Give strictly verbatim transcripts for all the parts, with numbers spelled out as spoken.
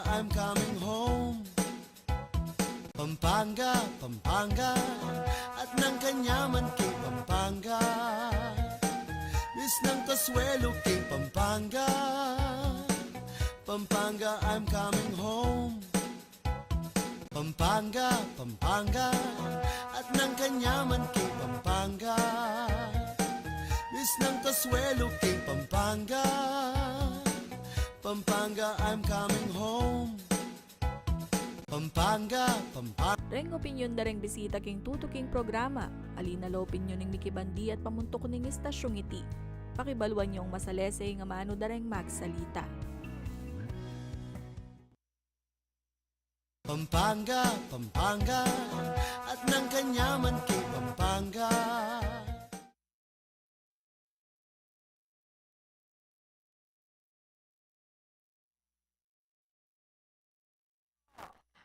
I'm coming home. Pampanga, Pampanga, at nang kanyaman king Pampanga. Misnang kasuelo king Pampanga. Pampanga, I'm coming home. Pampanga, Pampanga, at nang kanyaman king Pampanga. Misnang kasuelo king Pampanga. Pampanga, I'm coming home. Pampanga, Pampanga. Reng opinyon da reng bisita king tutuking programa. Ali na la opinyon ning mikibandi at pamuntuk ning istasyong iti. Pakibaluan yong masalese ing amanu da reng magsalita. Pampanga, Pampanga, at nang kanyaman king Pampanga.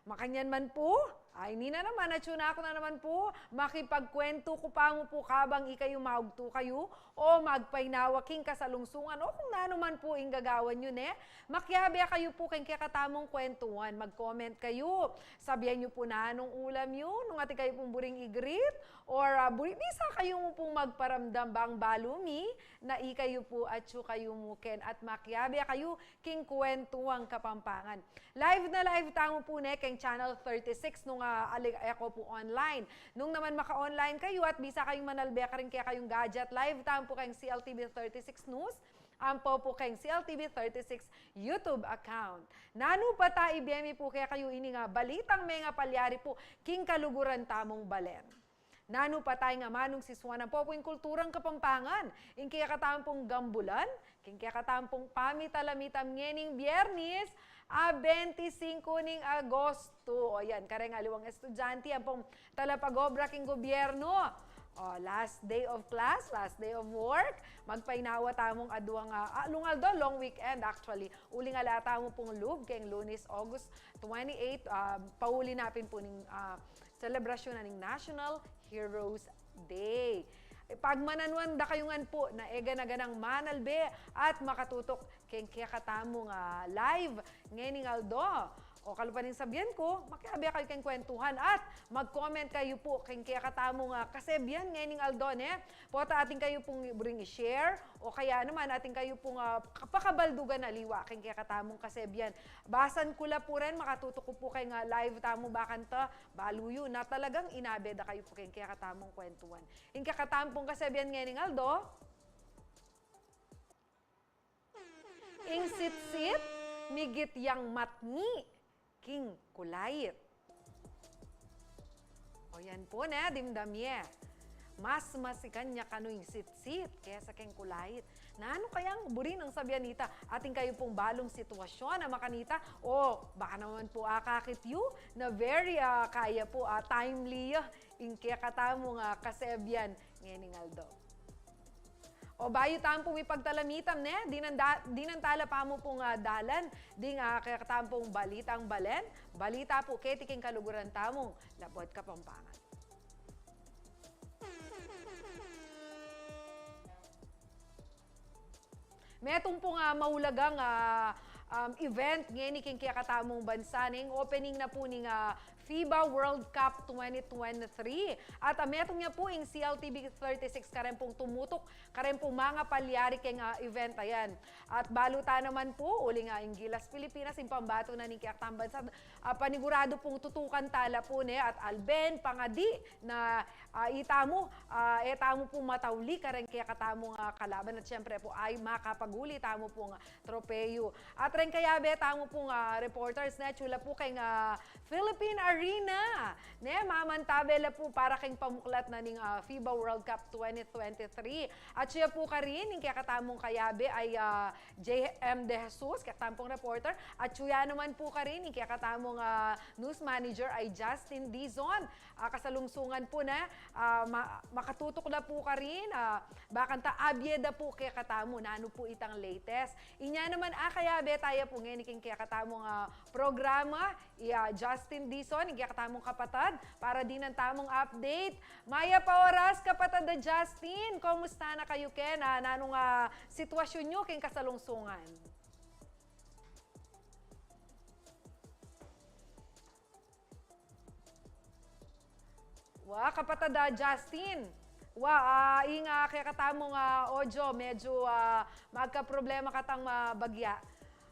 Makanyan man pu, ay, ini na naman, atyu na ku na naman pu, makipagkwentu ku pa mu pu kabang ikayu maugtu kayu, o magpainawa king kasalungsungan, o kung nanu man pu ing gagawan yu, ne? Makiabe kayu pu king kekatamung kwentuan, mag-comment kayu, sabian yu pu nanung ulam yu, nung atin kayu pung buring i-greet, or, ah, buri, bisa kayu mu pung magparamdam bang balu mi, na ikayu pu atyu kayu mu ken, at makiabe kayu king kwentuang Kapampangan. Live na live tamu pu ne keng channel thirty-six nung, ah, ali, e ko pu online. Nung naman maka-online kayu at bisa kayung manalbe karing kekayung gadget, live tamu pu keng C L T V thirty-six News, ampo pu keng C L T V thirty-six YouTube account. Nanu pa ta ibie mi pu kekayu ining balitang mengapalyari pu king kaluguran tamung balen. Nanu pa ta ing amanung sisuan ampo pu ing kulturang Kapampangan, ing kekatamung gambulan, king kekatamung pamitalamitan ngening Biernis, a, bente singko ning Agosto. O yan, kareng aliwang estudyante, ampong talapag-obra king gobyerno. O, last day of class, last day of work. Magpainawa tamung aduang, a, a, lungaldo, long weekend actually. Uling ala tamu pung lub keng Lunes, August twenty-eight, a, pauli na pin pu ning, a, selebrasyun na ning National Heroes Day. Ipagmananuan da kayu ngan pu na e gana-ganang manalbe at makatutuk keng kekatamung, a, live ngening aldo. O kalupa ning sabian ku, makiabe kayu keng kwentuhan at mag-comment kayu pu keng kekatamung, a, kasebian ngening aldo, ne? Pota atin kayu pung buring i-share, o kaya naman atin kayu pung, a, pakabaldugan aliwa keng kekatamung kasebian. Basan ku la pu ren, makatutuk ku pu keng, a, live tamu bakanta, balu yu na talagang inabe da kayu pu keng kekatamung kwentuan. Ing kekatamung kasebian ngening aldo, ing sitsit, migit yang matngi king kulait. O yan pu, ne, dimdam ye. Mas masikan ya kanu ing sitsit kesa keng kulait. Nanu kayang buri nang sabian ita? Atin kayu pung balung sitwasyun a makanita, o baka naman pu akakit yu na very, a, kaya pu, a, timely ya ing kekatamung, a, kasebian ngening aldo. O bayu tamu pung mipagtalamitan, ne? Dinan da-, dinan tala pa mu pung, a, dalan ding, a, kekatamung balitang balen. Balita pu keti king kaluguran tamung lapud Kapampangan. Metung pung, a, maulagang, a, um, event ngeni king kekatamung bansa, ne, ing opening na pu ning, a, FIBA World Cup twenty twenty-three. At, a, metung ya pu ing C L T V thirty-six kareng pung tumutuk kareng pung mangapalyari keng, a, event a yan. At balu ta naman pu, uling, a, ing Gilas Pilipinas, ing pambato na ning kekatamung bansa, a, paniguradu pung tutukan tala pu, ne, at alben, pangadi, na, a, itamu, a, e tamu pu matauli kareng kekatamung, a, kalaban at siyempre pu ay makapaguli tamu pung, a, tropeyu. At reng kayabe tamu pung, a, reporters, ne, atyu la pu keng, a, Philippine Arena, ne, mamantabe la pu para keng pamuklat na ning, a, FIBA World Cup twenty twenty-three. Atyu ya pu karin ing kekatamung kayabe ay, a, J M De Jesus, kekatamung reporter. Atyu ya naman pu karin ing kekatamung, a, news manager ay Justin Dizon. A, kasalungsungan pu na, a, ma-, makatutuk da pu karin, a, bakanta abye da pu kekatamu nanu pu itang latest. Inya naman, a, kayabe taya pu ngeni king kekatamung, a, programa, i, a, Justin Dizon, ing kekatamung kapatad, para dinan tamung update. Mayap a oras, kapatad a Justin, kumusta na kayu ken, a, nanung, a, sitwasyun yu king kasalungsungan? Wa, kapatad, ah, Justin. Wa, ah, ing, ah, kekatamung, ah, audio, medyo, ah, magkaproblema katang mabagya.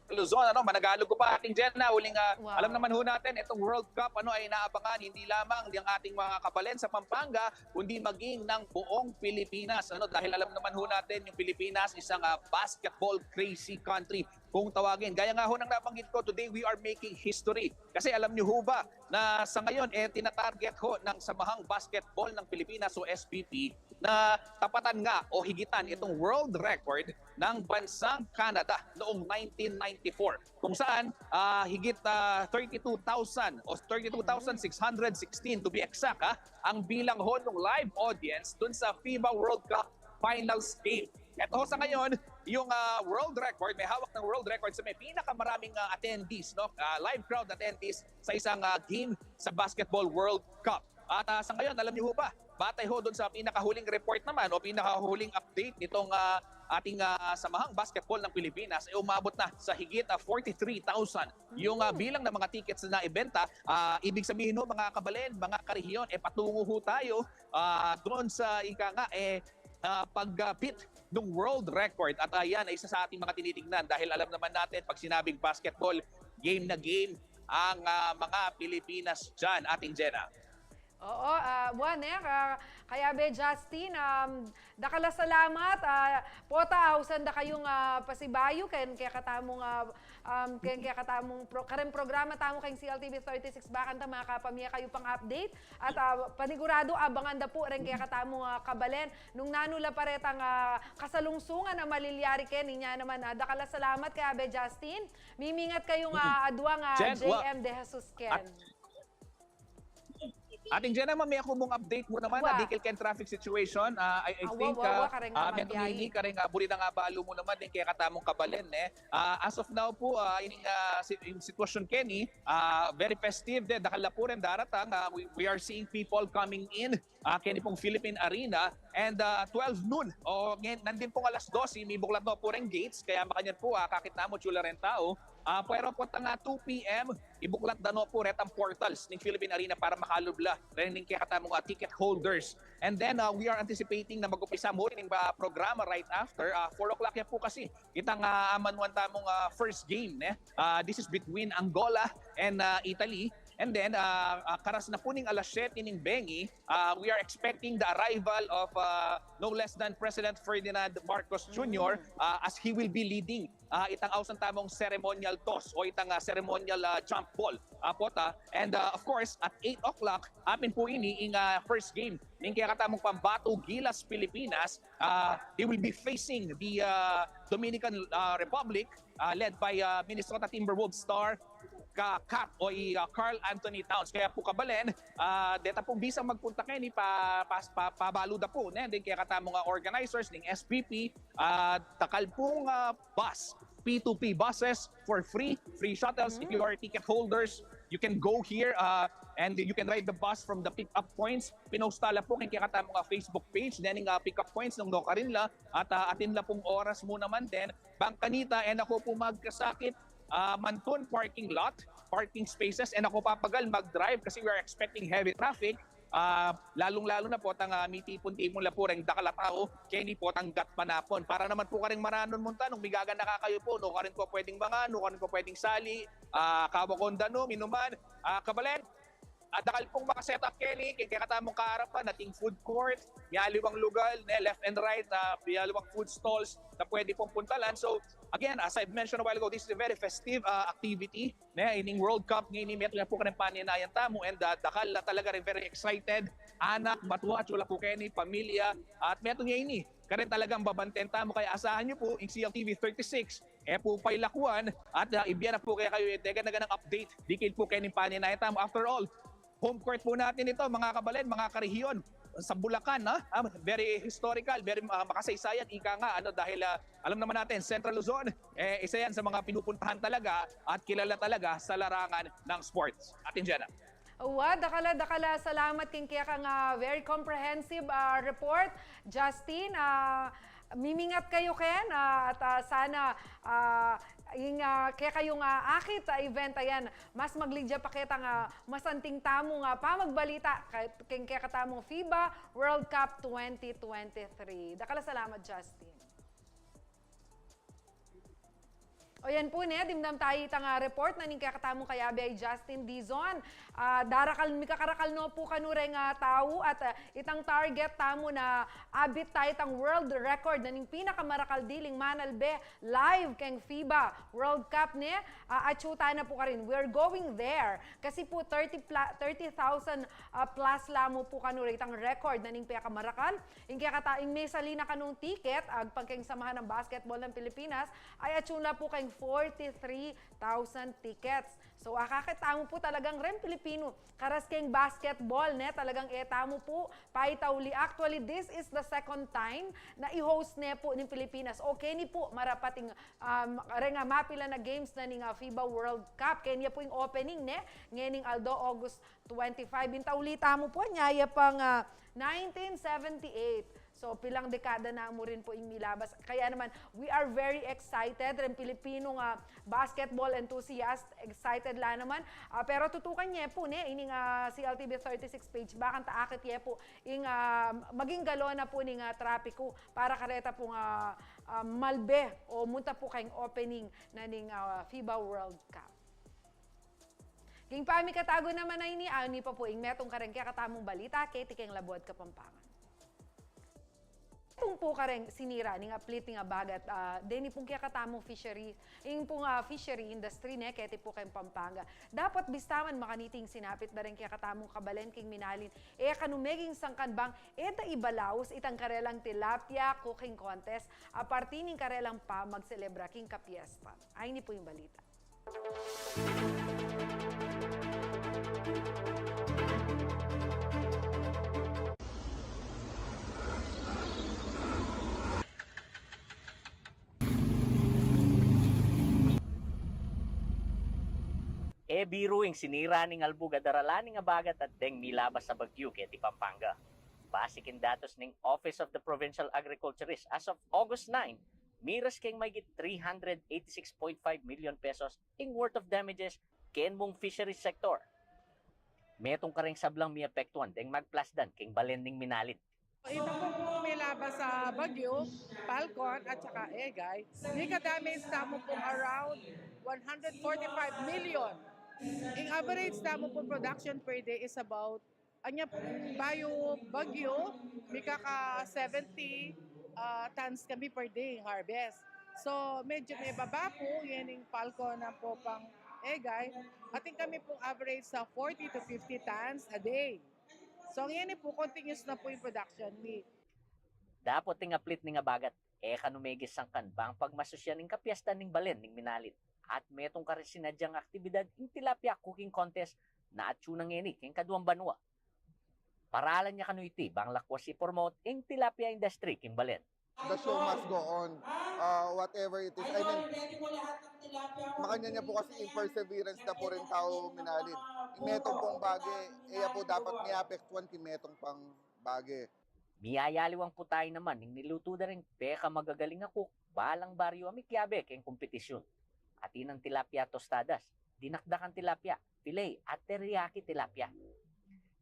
Luzon, ano, managalog ko pa, Ating Jenna, uling, ah, Wow. Alam naman ho natin, itong World Cup, ano, ay inaabangan hindi lamang ng ating mga kabalen sa Pampanga, kundi maging ng buong Pilipinas, ano, dahil alam naman ho natin, yung Pilipinas, isang, ah, basketball crazy country kung tawagin. Gaya nga ho ng nabanggit ko, today we are making history. Kasi alam niyo ho ba na sa ngayon, eh, tinatarget ho ng Samahang Basketball ng Pilipinas o S B P na tapatan nga o higitan itong world record ng bansang Canada noong nineteen ninety-four, kung saan, ah, higit, ah, thirty-two thousand o thirty-two thousand six hundred sixteen, to be exact, ha, ang bilang ho ng live audience dun sa FIBA World Cup Finals game. Ito ho sa ngayon, yung, ah, world record, may hawak ng world record sa may pinakamaraming, ah, attendees, no? Ah, live crowd attendees sa isang, ah, game sa Basketball World Cup. At, ah, sa ngayon, alam niyo ho ba, batay ho doon sa pinakahuling report naman o pinakahuling update nitong, ah, ating, ah, Samahang Basketball ng Pilipinas, ay umabot na sa higit, ah, forty-three thousand yung, ah, bilang ng mga tickets na naibenta. Ah, ibig sabihin ho, mga kabalen, mga karehiyon, eh, patungo ho tayo, ah, doon sa, ika nga, eh, ah, pag-beat ng world record. At, ah, yan ay isa sa ating mga tinitignan dahil alam naman natin, pag sinabing basketball, game na game ang, ah, mga Pilipinas dyan, Ating Jenna. Oo, ah, wa, ne, ah, kaya be Justin, um, dakal a salamat, ah, pota, ausan da kayung, ah, pasibayu, ken kekatamung, ah, um, ken kekatamung pro-, karen programa tamu keng C L T V thirty-six, bakanta makapamie kayu pang update, at, ah, panigurado abangan da pu reng kekatamung, ah, kabalen, nung nanu la pa retang, ah, kasalungsungan a malilyari keni. Inya naman, ah, dakal a salamat kaya be Justin, mimingat kayung, ah, adwang, ah, Jen, wa- J M De Jesus ken. At- Ating Jenna, mamie ku mung update mu naman Wa. na dikil keng traffic situation. Ah, I, I Awa, think, wa, wa, ah, kareng, ah, ah, metung mabiyahe. Ini, kareng, ah, buri na nga balu mu naman, deng kekatamung kabalen, eh. Ah, as of now po, ah, ining, ah, si-, yung sitwasyon keni, ah, very festive din, dakal na po rin daratang, ah, we, we are seeing people coming in, ah, keni pong Philippine Arena, and, ah, twelve noon, o ngayon, nandin pong alas dose, mibuklat na po rin gates, kaya makanyan po, ah, kakit na mo, tsula rin tao, ah, pero po tanga two P M, ibuklat da no po retang portals ning Philippine Arena para makalub la ren ning kekatamung, ah, ticket holders. And then, ah, we are anticipating na mag-umpisa mu rin ing, ah, programa right after, ah, four o'clock ya po kasi itang, ah, amanuan tamung, ah, first game, ne? Ah, this is between Angola and, ah, Italy. And then, ah, ah, karas na po ning alas siyete ning bengi, ah, we are expecting the arrival of, ah, no less than President Ferdinand Marcos Junior, ah, as he will be leading, ah, itang ausan tamung ceremonial toss o itang, ah, ceremonial, ah, jump ball. Ah, pota. And, ah, of course, at eight o'clock, apin po ini ing, ah, first game ning kekatamung pambatu Gilas Pilipinas. Ah, they will be facing the, ah, Dominican, ah, Republic, ah, led by, ah, Minnesota Timberwolves star ka-, kat o i, ah, Karl Anthony Towns. Kaya po kabalen, ah, deta pong bisang magpunta keni pa, pa, pa, pabalu da po, ne? Deng kekatamung, ah, organizers, deng S P P, ah, dakal pong, ah, bus, P two P buses for free, free shuttles. If you are ticket holders, you can go here, ah, and you can ride the bus from the pick-up points. Pinost la po keng kekatamung, ah, Facebook page, deng, ah, pick-up points nung nukarin la, at, ah, atin la pong oras mu naman din. Bang kanita, e na ko po magkasakit, ah, mantun parking lot, parking spaces, e na ko papagal mag-drive kasi we are expecting heavy traffic. Ah, lalung-lalu na po tang, ah, mitipun-tipun la po reng dakal a tao keni po tang gatpanapun. Para naman po karing maranun munta, nung migaganaka kayu po, nukarin po pwedeng manga, nukarin po pwedeng sali, ah, kawakon danu, minuman, ah, kabalen, ah, dakal pong maka-set up keni, keng kekatamung kaarapan, ating food court, mialiwang lugal, ne, left and right, ah, mialiwang food stalls na pwede pong puntalan. So, again, as I've mentioned a while ago, this is a very festive, ah, activity. Ne, ining World Cup ngeni, metung ya po karen paninayan tamu, and, ah, dakal la talaga rin very excited, anak, matua, tsula po keni, pamilya, at metung ya ini karen talagang babanten tamu. Kaya asahan niyo po ing C L T V thirty-six, e po pailakuan, at, ah, ibie na po kaya kayu, e, dega na ganang update dikil po kening paninayan tamu. After all, home court po natin ito, mga kabalen, mga karehiyon, sa Bulacan, ha? Ah, very historical, very, ah, makasaysayan, ika nga, ano, dahil, ah, alam naman natin, Central Luzon, e, isa yan sa mga pinupuntahan talaga at kilala talaga sa larangan ng sports. Ating Jenna. Wa, dakal a, dakal a salamat king kekang, ah, very comprehensive, ah, report, Justin. Ah, mimingat kayu ken, ah, at, ah, sana, ah, Ing, ah, kekayung, ah, akit, ah, event, ayan, mas maglidya pa ketang, ah, masanting tamung, ah, pamagbalita, keng kekatamung FIBA World Cup twenty twenty-three. Dakal a salamat, Justin. O yan pu, ne, dimdam tayu itang, ah, report na ning kekatamung kayabe a i Justin Dizon. Ah, darakal, mikakarakal no pu kanu reng, ah, tau at, ah, itang target tamu na abit tayu itang world record na ning pinakamarakal diling manalbe live keng FIBA World Cup, ne, ah, atyu tana pu karin. We're going there. Kasi pu thirty pla-, thirty thousand, ah, plus la mu pu kanu reng itang record na ning pekamarakal. Ing kekata-, ing mesali na kanung ticket, agpang keng Samahan ng Basketball ng Pilipinas, ay atyu na pu keng forty-three thousand tickets. So, akakit tamu pu talagang reng Pilipinu, karas keng basketball, ne, talagang e tamu pu paitauli. Actually, this is the second time na i-host ne pu ning Pilipinas. O keni pu, marapat ing, um, reng, ah, mapilan a games na ning, ah, FIBA World Cup. Keni ya pu ing opening, ne, ngening aldo, August twenty-five. Ing tauli tamu pu, anya ya pang, ah, nineteen seventy-eight. So, pilang dekada na mu rin pu ing milabas. Kaya naman, we are very excited. Reng Pilipinung, ah, basketball enthusiast, excited la naman. Ah, pero tutukan ye pu, ne, ining, ah, C L T V thirty-six page, bakanta akit ye pu ing, ah, maging galo na pu ning, ah, trapiku para kareta pung, ah, ah, malbe o munta pu keng opening na ning, ah, FIBA World Cup. King pamikatagu naman a ini, awan pa pu ing metung kareng kekatamung balita keti keng Labuad Kapampangan. Tung pu kareng sinira ning aplit ning abagat, ah, deni pung kekatamung fishery, ing pung, ah, fishery industry, ne, keti pu keng Pampanga. Dapot bistaman makaniting sinapit da reng kekatamung kabalen king minalin, e kanu meging sangkan bang e da ibalaus itang karelang tilapia cooking contest a parti ning karelang pamagselebra king kapiesta. Ay, ini pu ing balita. E biru ing sinira ning albug a daralan ning abagat at deng milabas a bagyu keti Pampanga. Base king datus ning Office of the Provincial Agriculturist, as of August nine, miras keng mahigit three hundred eighty-six point five million pesos in worth of damages keng mung fisheries sector. Metung kareng sablang miapektuan deng magplasdan keng balen ning minalin. Ita pung milabas a bagyu, Falcon at saka Egay, mika-damage tamu pung around one hundred forty-five million. Ing average tamu pung production per day is about, anya pung bayu bagyu, mika ka seventy, ah, tons kami per day harvest. So, medyo mebaba pu, yan ing Falcon na pu pang Egay. Atin kami pung average sa forty to fifty tons a day. So, ngeni pu, continuous na pu ing production mi. Dapot ing aplit ning abagat, e kanu meging sangkan bang pagmasusyan ing kapiestan ning balen ning minalin. At metung karing sinadyang aktibidad ing tilapia cooking contest na atyu na ngeni keng kaduang banua. Paralan ya kanu iti bang lakwas i-promote ing tilapia industry king balen. The show must go on. Uh, whatever it is. I mean, makanyan ya pu kasi ing perseverance da pu ring tau minalin. Ing metung pung bage, e ya pu dapat miapektuan king metung pang bage. Miyayaliwang pu tayu naman ning nilutu da ring pekamagagaling a cook balang baryu a mikiabe keng kompetisyun. Atin nang tilapia tostadas, dinakdakan tilapia, fillet, at teriyaki tilapia.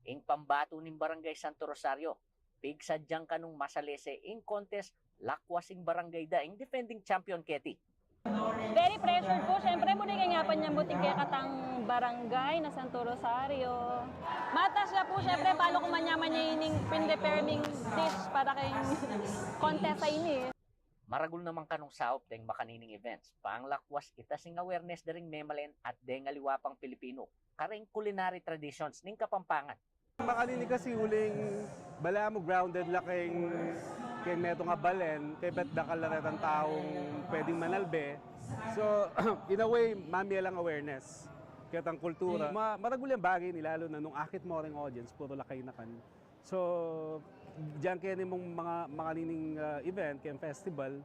Ing pambatu ning Barangay Santo Rosario, pigsadyang kanung masalese ing contest, lakwas ing barangay da ing defending champion keti. Very pressured pu, syempre, buri keng apanyambut ing kekatang barangay na Santo Rosario. Matas ya pu, syempre, palu ku manyaman ya ining pin-prepare ming dish para keng contest a ini. Maragul naman kanung saup deng makanining events, panglakwas itas ing awareness da ring memalen at deng aliwa pang Pilipinu kareng culinary traditions ning Kapampangan. Makanini kasi uling balamu grounded la keng, keng metung a balen, kaybat dakal la retang taung pwedeng manalbe. So, in a way, mamie lang awareness ketang kultura. Ma-, maragul yang bage ini, lalu na nung akit mo reng audience, puru la kayanakan. So, diyan keni mung mga, makanining, ah, event, keng festival,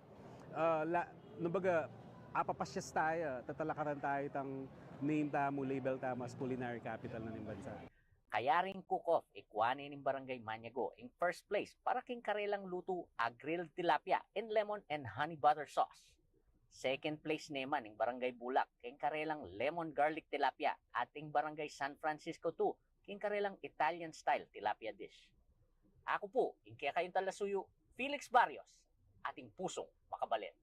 ah, la-, kumbaga, apapasyas taya, tatalakaran taya itang name tamu, label tamu as culinary capital na ning bansa. Kayabe ring cook-off, ikua ne ning Barangay Maniago ing first place para king karelang lutu a grilled tilapia in lemon and honey butter sauce. Second place naman ing Barangay Bulak keng karelang lemon garlic tilapia, at ing Barangay San Francisco two keng karelang Italian style tilapia dish. Aku pu ing kekayung talasuyu, Felix Barrios, atin pusung makabalen.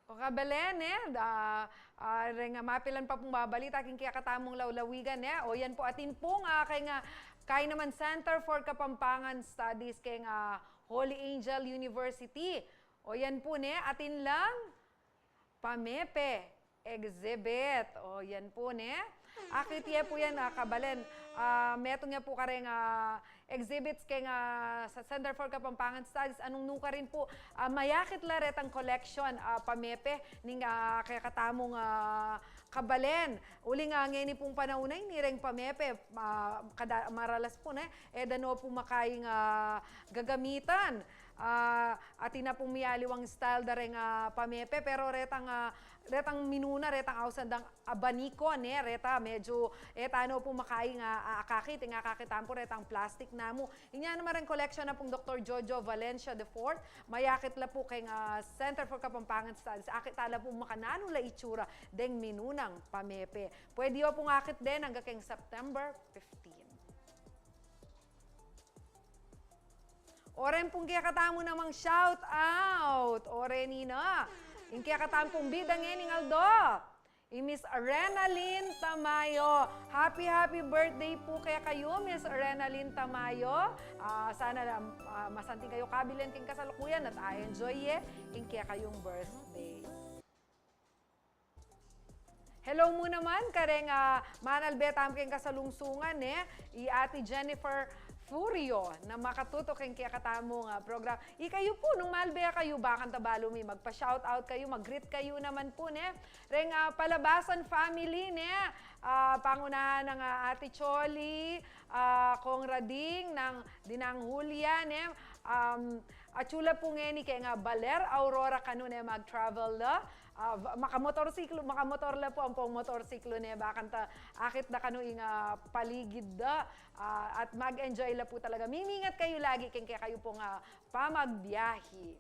O kabalen, e, da, a, reng, a, mapilan pa pung babalita king kekatamung lawlawigan, e. O yan pu, atin pung, a, keng, a, kaya naman Center for Kapampangan Studies keng, a, Holy Angel University. O yan pu, ne, atin lang pamepe exhibit. O, yan pu, ne. Akit ye pu yan, a, kabalen. A, metung ya pu kareng, a, exhibits keng, a, sa Center for Kapampangan Studies. Anung nukarin pu, a, mayakit la retang collection, a, pamepe ning, a, kekatamung, a, kabalen. Uling, a, ngeni pung panaun a ini reng pamepe, a, kada, maralas pu, ne, e da no pu makaing, a, gagamitan. A, atin na pung mialiwang style da reng, a, pamepe, pero retang, a, retang minuna, retang ausan dang abaniko, ne, reta, medyu, e ta no pu makaing, a, a, akakit, ing akakit tamu pu retang plastic namu. Inya naman reng collection na pung Doktor Jojo Valencia the fourth, mayakit la pu keng, a, Center for Kapampangan Studies, akit ta la pu makananu la itsura deng minunang pamepe. Pwede yo pung akit den angga keng September fifteen. Oren pung kekatamu namang shout out. Oren ina. Ing kekatamu pung bida ngening aldo, i Miss Renalyn Tamayo. Happy, happy birthday pu kekayu, Miss Renalyn Tamayo. A, sana, a, masanting kayu kabilan king kasalukuyan at a-enjoy ye ing kekayung birthday. Hello mu naman kareng, a, manalbe tamu keng kasalungsungan, ne, i Ate Jennifer Furio na makatuto keng kekatamung, a, program. Ikayu pu, nung malbe kayu, bakanta balu mi magpa-shout out kayu, mag-greet kayu naman pu, ne. Reng, a, Palabasan family, ne, a, pangunahan nang, a, Ate Choli, a, Kong Rading, nang Dinang Julia, ne, um, atsu la pu ngeni keng, a, Baler Aurora kanu ne mag-travel la. A, va-, makamotorsiklo, makamotor la pu ampong motorsiklo ne, bakanta akit da kanu ing, a, paligid da, a, at mag-enjoy la pu talaga. Mimingat kayu lagi keng kekayu pung, a, pamagbiahi.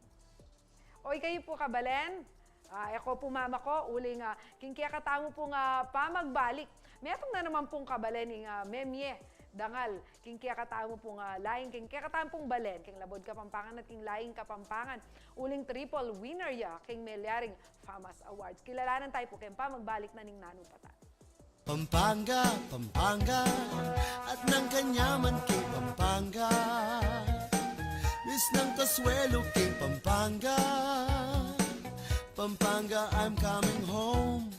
O ikayu pu kabalen, a, e ko pu mamako, uling, a, king kekatamu pung, a, pamagbalik. Metung na naman pung kabalen ing, a, memie dangal king kekatamu pung, a, laing, king kekatamu pung balen, king Labud Kapampangan at king Laing Kapampangan. Uling triple winner ya king melyaring FAMAS Awards. Kilalanan tayu pu keng pamagbalik na ning nanu pa ta. Pampanga, Pampanga, at nang kanyaman king Pampanga. Miss ng Kasuelo king Pampanga. Pampanga, I'm coming home.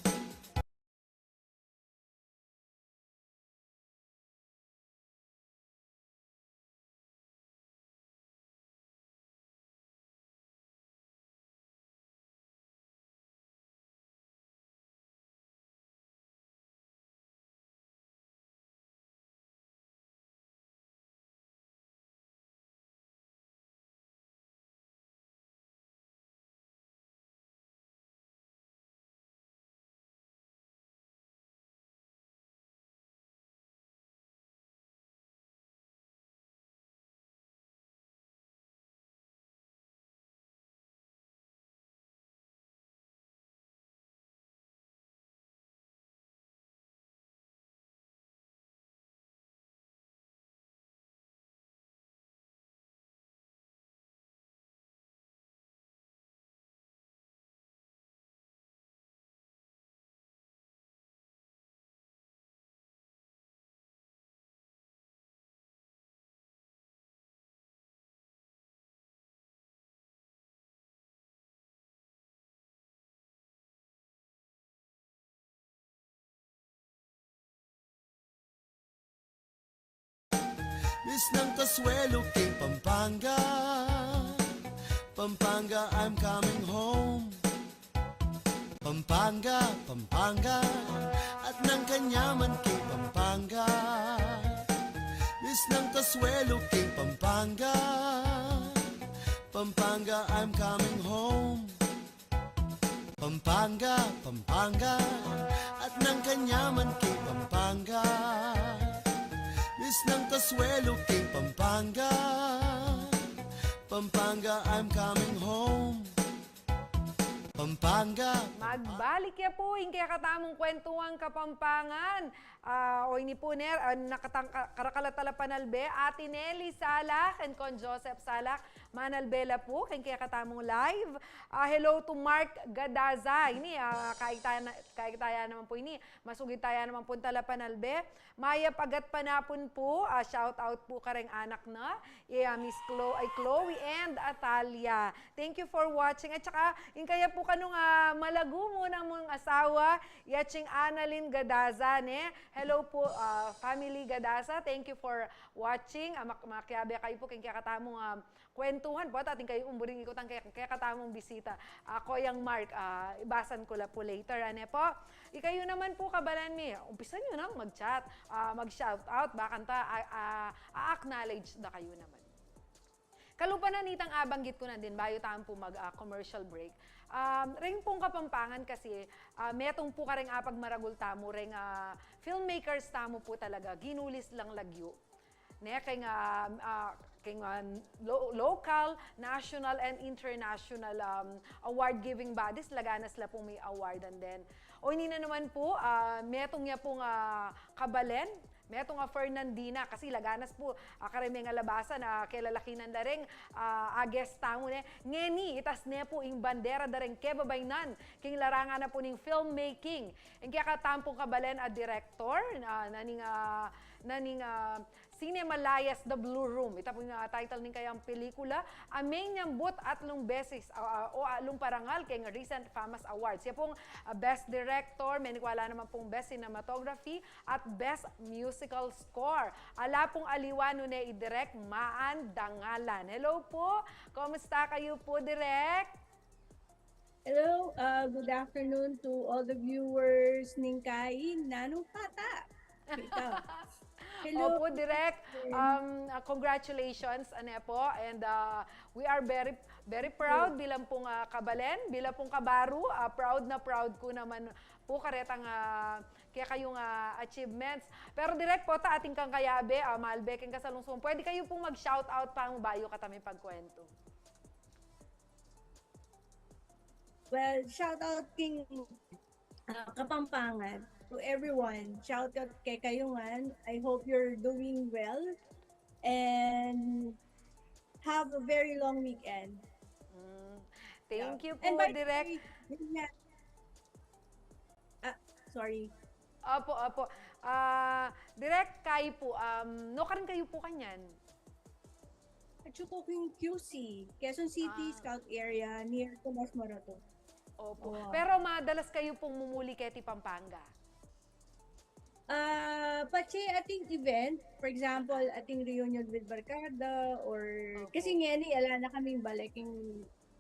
Miss ng Kasuelo king Pampanga. Pampanga, I'm coming home. Pampanga, Pampanga, at nang kanyaman king Pampanga. Miss ng Kasuelo king Pampanga. Pampanga, I'm coming home. Pampanga, Pampanga, at nang kanyaman king Pampanga. Miss ng Kasuelo king Pampanga. Pampanga, I'm coming home. Pampanga. Magbalik ya pu ing kekatamung kwentuhang Kapampangan. Ah, o ini pu ner, ah, nakatang ka- karakal a talapanalbe, Ate Nelly Salak and Con Joseph Salak, manalbe la pu keng kekatamung live. Ah, hello to Mark Gadaza. Ini, ah, kaitaya na- kaitaya naman pu ini. Masugid taya naman pung talapanalbe. Mayap a gatpanapun pu, ah, shout out pu kareng anak na, iya Miss Chlo- ay, Chloe and Atalia. Thank you for watching. At saka, ing kaya pu kanung, ah, malagu mu na mung asawa, iya cing Annalyn Gadaza, ne? Hello pu, ah, family Gadaza. Thank you for watching. Ah, mak- makiabe kayu pu keng kekatamung, ah, kwentuhan pu, at atin kayu pung buring ikutang ke- kekatamung bisita. Ah, Koyang Mark, ah, ibasan ku la pu later, ane pu? Ikayu naman pu, kabalen mi, umpisan yu nang mag-chat, ah, mag-shout out, bakanta, ah, ah, a-acknowledge da kayu naman. Kalupa na nitang abanggit ku nandin, bayu tamu pu mag, ah, commercial break. Um, reng pung Kapampangan kasi, ah, metung pu kareng apagmaragul tamu, reng, ah, filmmakers tamu pu talaga, ginulis lang lagyu. Ne, keng, ah, ah, keng, ah, lo- local, national, and international, um, award-giving bodies, laganas la pung mi-award. And then, o ini na naman pu, ah, metung ya pung, ah, kabalen, metung a Fernandina, kasi laganas pu, ah, kareng mengalabasan, ah, kelalakinan da reng, ah, a guest tamu, ne. Ngeni, itas ne pu ing bandera da reng kebabaynan keng larangan na pu ning filmmaking. Ing kekatamung kabalen a director, ah, na ning, ah, na ning, ah, Cinemalayas The Blue Room. Ita pu ing, ah, title ning kayang pelikula. A menyambut atlung beses, ah, ah, o atlung parangal keng recent FAMAS Awards. Ya pung, ah, Best Director, menikwa la naman pung Best Cinematography at Best Musical Score. Ala pung aliwa nune i Direk Maan Dangalan. Hello pu! Kumusta kayu pu, Direk? Hello, uh, good afternoon to all the viewers ning Kain Nanung Pata. Ito. Hello. Opo, Direk. Um, uh, congratulations, ane po. And, uh, we are very, very proud bilang pong, uh, kabalen, bilang pong kabaru, uh, proud na proud ku naman po karetang, uh, kekayung, uh, achievements. Pero, Direk, pota atin kang kayabe, uh, malbe keng kasalungsungan. Pwede kayu pong mag-shout out pa mu bayu kata mipagkwentu. Well, shout out king, uh, Kapampangan, to everyone. Shout out kekayu ngan. I hope you're doing well. And have a very long weekend. Mm. Thank you And po, by the Direk. way, yun nga. Ah, sorry. Opo, opo. Ah, Direk, kayu po, um, nukarin kayu po kanyan? Atsu ku king Q C, Quezon City, Ah. Scout Area, near Tomas Morato. Opo. Oo. Pero madalas kayu pong mumuli keti Pampanga? Ah, patse ating event, for example, ating reunion with barkada, or, Opo. kasi ngeni, ala na kaming bale king,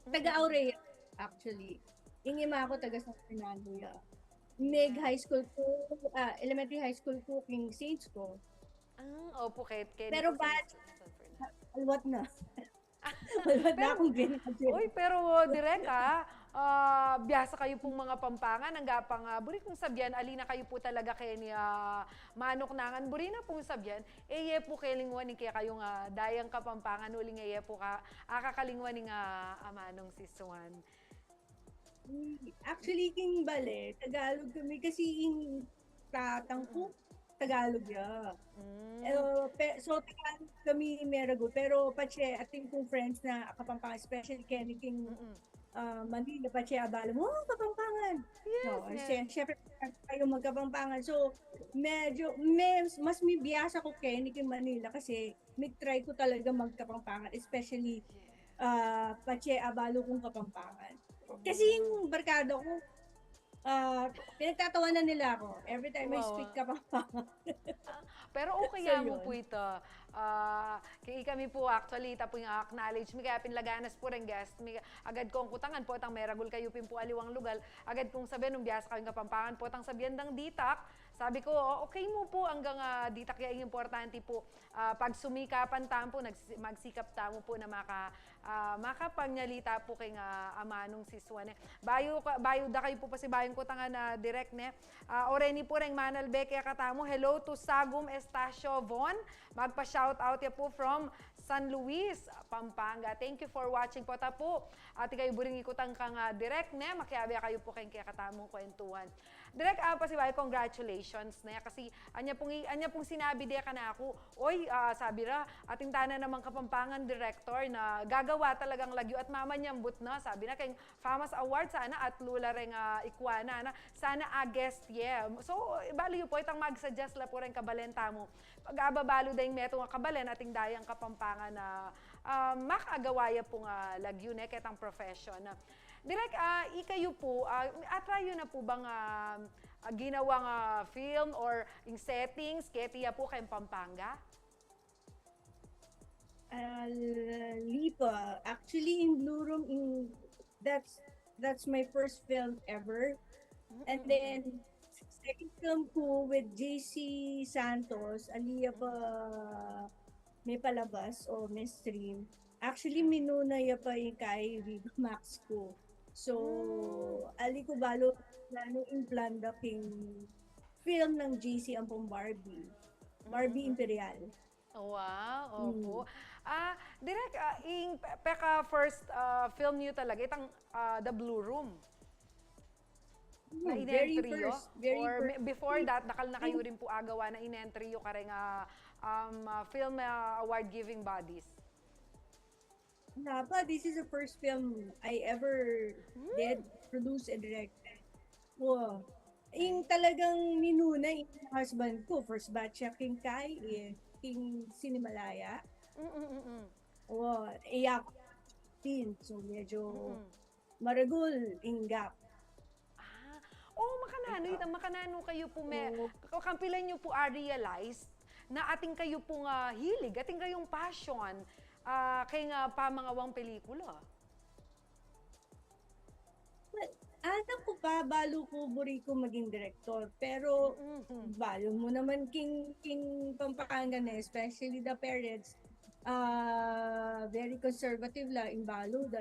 taga Aurea, actually. Ing ima ku taga San Fernando ya. Mig high school ku, ah, elementary high school ku, king Saints ku. Ah, opo, kay, kay Pero po sa bad- San Fernando. Alwat na. Alwat na akong ginagawa. Uy, pero, Direk, ah, ah, biyasa kayu pong mga Pampangan, ang gapang, ah, buri kung sabian, ali na kayu po talaga keni, ah, Manok Nangan, buri na pong sabian, e ye po kelingwan ing kekayung, ah, dayang Kapampangan, uling e ye po ka, ah, kakalingwan ing, ah, amanung si Suan. Actually, king bale, Tagalog kami kasi ing tatang ku, Tagalog ya. Mm. Eh, pe, so, Tagalog kami meragul. Pero, patse, atin kung friends na Kapampangan, especially keni king, Mm-mm. ah, Manila, patse, abalu mu, "Oh, Kapampangan." Yes, No, yes. sy- syempre, kayu magkapampangan. So, medyo, may, mas mibiyasa ku keni king Manila kasi mi-try ku talaga magkapampangan, especially, ah, patse, abalu kung Kapampangan. Kasi ing barkada ku, ah, pinagtatawanan nila ako every time I Wow. speak Kapampangan. Pero okay So, ya mu yun. po ita. Ah, kay kami po, actually, ita po ing acknowledge mi, kaya pin laganas po reng guest mi, agad kung kutangan po, tang meragul kayu pin po aliwang lugal, agad kung sabian, nung biyasa kayung Kapampangan po, tang sabian dang ditak, sabi ku, "O, okay mu po, anggang, ah, ditak ya ing importante po, ah, pagsumikapan tamu po, nags- magsikap tamu po na maka, ah, makapanyalita po keng, ah, amanung si Suan, e." Bayu, ka- bayu da kayu po pasibayun kutangan, Direk, ne? Ah, o reni po reng manalbe kekatamu, hello to Sagum Estacio Von, magpa-shout out ya po from San Luis, Pampanga. Thank you for watching pu. Tapu, atin kayu buring ikutang kang, ah, Direk, ne, makiabe kayu pu keng kekatamung kwentuhan. Direk, ah, pasibayu, congratulations, ne, kasi anya pung, anya pung sinabi de kanaku, oy, ah, sabi ra, atin tana namang Kapampangan director na gagawa talagang lagyu at mamanyambut na, sabi na, keng FAMAS Awards, sana atlu la reng, ah, ikua na, na, sana a-guest ye. So, balu yu pu, itang mag-suggest la pu reng kabalen tamu. Pag-ababalu deng metung a kabalen, atin dayang Kapampangan na, ah, makagawa ya pung, ah, lagyu ne ketang profession. Direk, ah, ikayu pu, ah, atry yu na pu bang, ah, ah, ginawang, ah, film or ing settings keti ya pu keng Pampanga? Ah, ali pa. Actually, ing Blue Room, ing, that's, that's my first film ever. And then, second film ku with J C Santos, ali ya pa mepalabas o me-stream. Actually, minuna ya pa ing kay Viva Max ku. So, ali ku balu nanu ing plan da king film nang J C ampong Barbie. Barbie Imperial. Wow, opo. Ah, Direk, ah, ing pe-, peka first, ah, film yu talaga, itang, ah, The Blue Room. Na very inentry yu? First, very first. Or may-, before that, dakal na kayu rin pu agawa na inentry yu kareng, ah, um, ah, film, ah, award-giving bodies? Wala pa, this is the first film I ever did, produce and directed. Wow. Ing talagang minuna, ing husband ku, first batch ya king kay, eh, king Cinemalaya. Mm-mm-mm. Wow, iya ku din. So, medyo maragul ing gap. Ah, o, makananu, ita, makananu kayu pu me-, o, kampilan yu pu a-realize na atin kayu pung, ah, hilig, atin kayung passion, ah, keng, ah, pamangawang pelikula? Well, anak ku pa, balu ku buri ku maging direktor, pero balu mu naman king, king Pampanga ne, especially the parents, ah, very conservative la, ing balu da,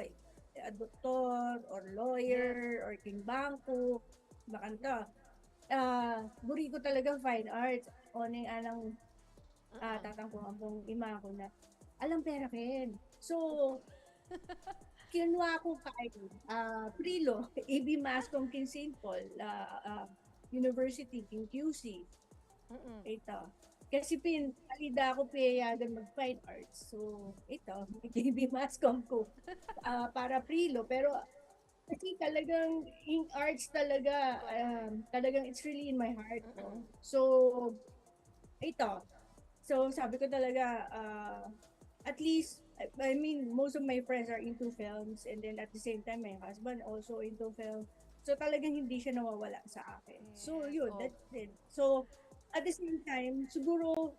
ah, doktor or lawyer or king bangko, bakanta. Ah, buri ku talaga fine arts, o ning anang, ah, tatang ku ampong ima ku na, alang pera ken. So, kinua ku kay, ah, Prilo, A B Mass kung king Saint Paul, ah, ah, University, king Q C. Ita. Kasi pin, ali da ku piyayagan mag-fine arts. So, ita, mag-A B Mass kung ku, ah, para Prilo. Pero, kasi talagang, in arts talaga, um, talagang it's really in my heart, no? So, ito. So, sabi ko talaga, ah, at least, I, I mean, most of my friends are into films, and then at the same time, my husband also into film. So, talagang hindi siya nawawala sa akin. So, yun, that's it. So, at the same time, siguro,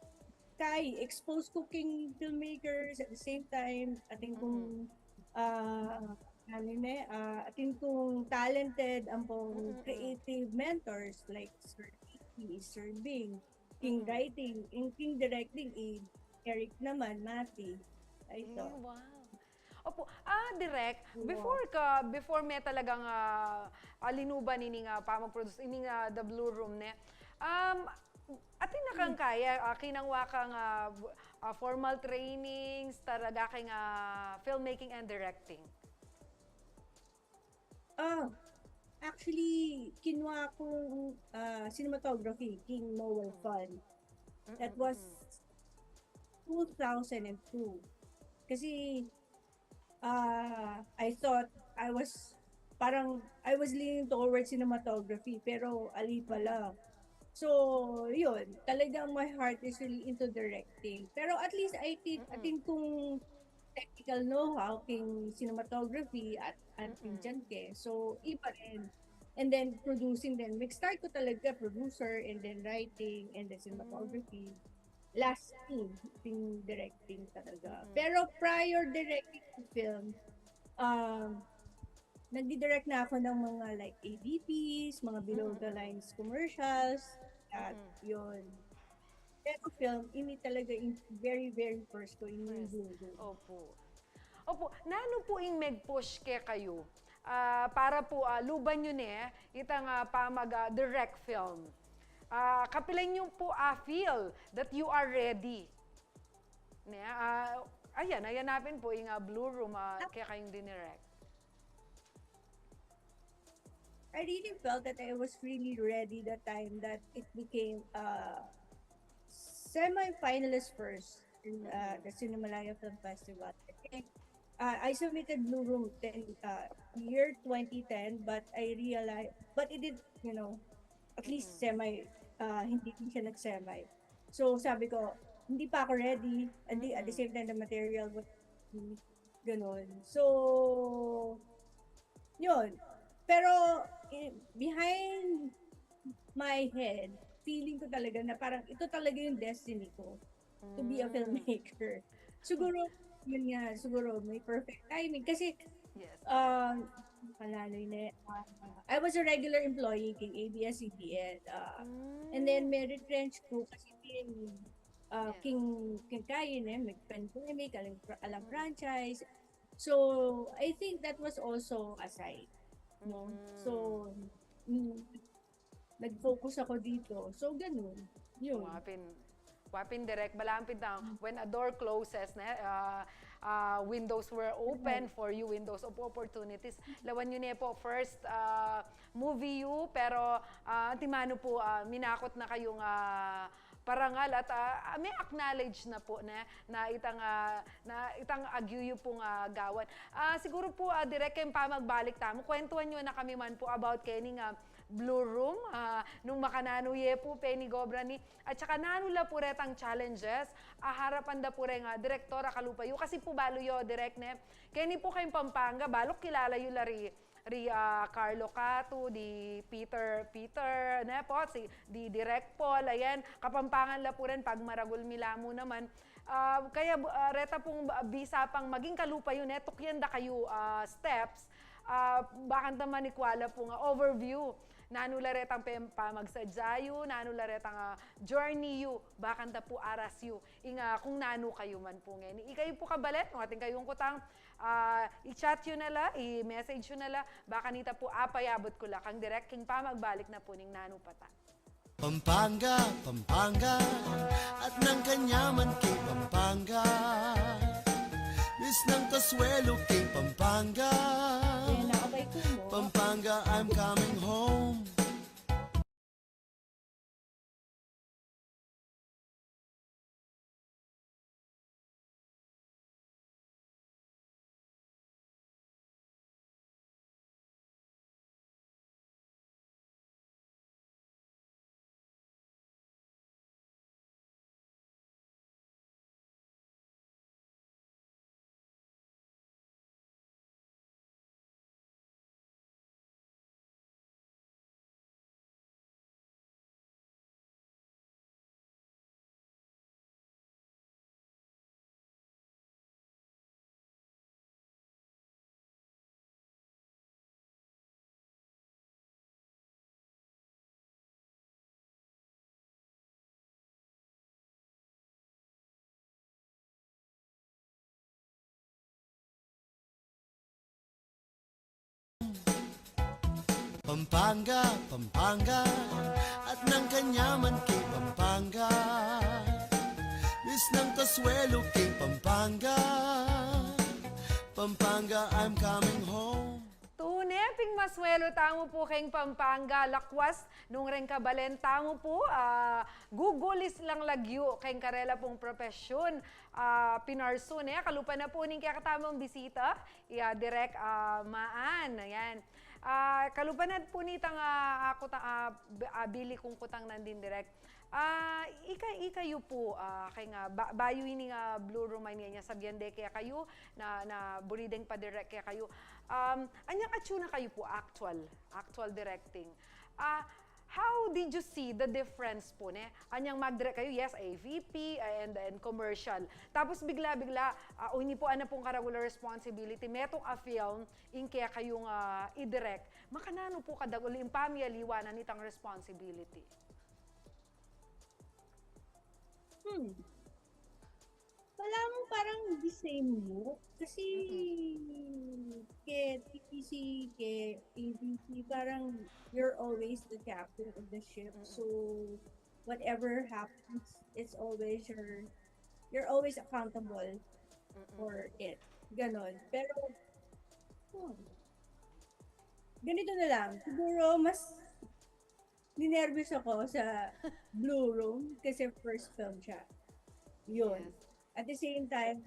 kay expose ku king filmmakers, at the same time, atin kung, ah, ano ne, ah, atin kung talented ampong creative mentors like Sir Ricky, Sir Bing, king writing, ing king directing, i Eric naman, Mati. Ay, ito. Mm, wow. Opo. Ah, Direk, before ka, before me talagang, ah, ah, linuban ining, ah, pamag-produce, ining, ah, The Blue Room, ne? Um, atin na kang kaya, ah, kinangwa kang, ah, bu-, ah, formal trainings, talaga kang, ah, filmmaking and directing? Ah, actually, kinwa kung, ah, cinematography, king Noel Fun. That was two thousand and two. Kasi, ah, I thought I was, parang, I was leaning towards cinematography, pero ali pala. So, yun, talagang my heart is really into directing. Pero at least, I think, I think kung technical know-how king cinematography at, at king diyan ke. So, iba rin. And then, producing din. Nag-start ko talaga, producer, and then writing, and then cinematography. Last thing, king directing talaga. Pero prior directing ng film, um, nagdi-direct na ako ng mga, like, A D Ps, mga below the lines commercials, at yun. Pero film, ini talaga in very, very first ko, ini yung first. Opo. Opo, nanu pu ing meg-push kekayu, ah, para pu, ah, luban yu ne itang, ah, pamag, ah, direct film? Ah, kapilan yu pu, ah, feel that you are ready? Ne, ah, Ayan, ayan na pin pu ing, ah, Blue Room, ah, kekayung dinirect. I really felt that I was really ready the time that it became uh, semi-finalist first in uh, the Cinemalaya Film Festival. I think uh, I submitted Blue Room ten, uh, year twenty ten, but I realized, but it did, you know, at least semi, uh, hindi din siya nag-semi. So sabi ko, hindi pa ako ready. And the, at the same time, the material was ganun. So, yun. Pero, eh, behind my head, feeling ko talaga na parang ito talaga yung destiny ko, to be a filmmaker. Siguro, yun nga, siguro may perfect timing. Kasi, Yes. um, kalaloy na, uh, I was a regular employee kay A B S C B N. Uh, And then, may retrench ko kasi din, uh, Yes. king, king kayo na, may pandemic, alang, alang franchise. So, I think that was also a sign. No? So, mm, nag-focus ako dito. So, ganun. Yun. Wa pin, wa pin, Direk, balamu pin tang, when a door closes, ne, uh, uh, windows were open for you, windows of opportunities. Lawan yu ne pu first uh, movie yu, pero uh, antimanu pu, uh, minakut na kayung uh, parangal at uh, uh, may acknowledge na pu, ne, na itang, uh, na itang agyu yu pung uh, gawan. Uh, siguro pu, uh, Direk, keng pamagbalik tamu, kwentuhan yu na kami man pu about kening uh, Blue Room, ah, nung makananu ye pu, peni gobra ni, at saka nanu la pu retang challenges a harapan da pu reng, ah, direktor a kalupa yu, kasi pu balu yu, Direk, ne, keni pu keng Pampanga, balu kilala yu la ri, ri, ah, Carlo Catu, di Peter, Peter, ne pu, si, di Direk Paul, ayan, Kapampangan la pu ren, pagmaragul mi la mu naman. Ah, kaya, ah, reta pung, ah, bisa pang maging kalupa yu, ne, tukyan da kayu, ah, steps, ah, bakanta manikwa la pung, ah, overview. Nanu la retang pem-, pamagsadya yu, nanu la retang, ah, journey yu, bakanta pu aras yu. Ing, ah, kung nanu kayu man pu ngeni. Ikayu pu kabalen, nung atin kayung kutang, ah, i-chat yu na la, i-message yu na la, baka nita pu apayabut ku la kang Direk king pamagbalik na pu ning Nanu Pata. Pampanga, Pampanga, at nang kanyaman keng Pampanga. Miss ng Kasuelo keng Pampanga. Yan, nakabay ko mo. Pampanga, I'm coming home. Pampanga, Pampanga, at nang kanyaman keng Pampanga. Miss ng Kasuelo keng Pampanga. Pampanga, I'm coming home. Tune, pin masuelo tamu pu keng Pampanga, lakwas nung reng kabalen tamu pu, ah, gugulis lang lagyu keng karela pung propesyun, ah, pinarsu ne, kalupa na pu ning kekatamung bisita, ya, Direk, ah, Maan, ayan. Ah, kalupa na pu nitang, ah, aku ta-, ah, b-, ah, bili kung kutang nandin, Direk. Ah, ika, ikayu pu, ah, keng, ah, ba-, bayu ini nga Blue Room, ay niya, niya sabian de kekayu, na, na buri deng padirect kekayu. Um, anyang atsu na kayu pu, actual, actual directing. Ah, how did you see the difference pu, ne? Anyang magdirect kayu, yes, A V P and, and commercial. Tapos bigla-bigla, ah, o ini pu, ana pung karagul a responsibility, metung a film, ing kekayung, ah, idirect. Makananu pu kadagul ing pamialiwa na nitang responsibility? Hmm. Wala mo parang the same look. Kasi ke T V C, ke A B C, parang you're always the captain of the ship. So, whatever happens, it's always your, you're always accountable. for it. Ganon. Pero, hmm, ganito na lang. Siguro, mas ninervyos ako sa Blue Room kasi first film siya. Yun. Yes. At the same time,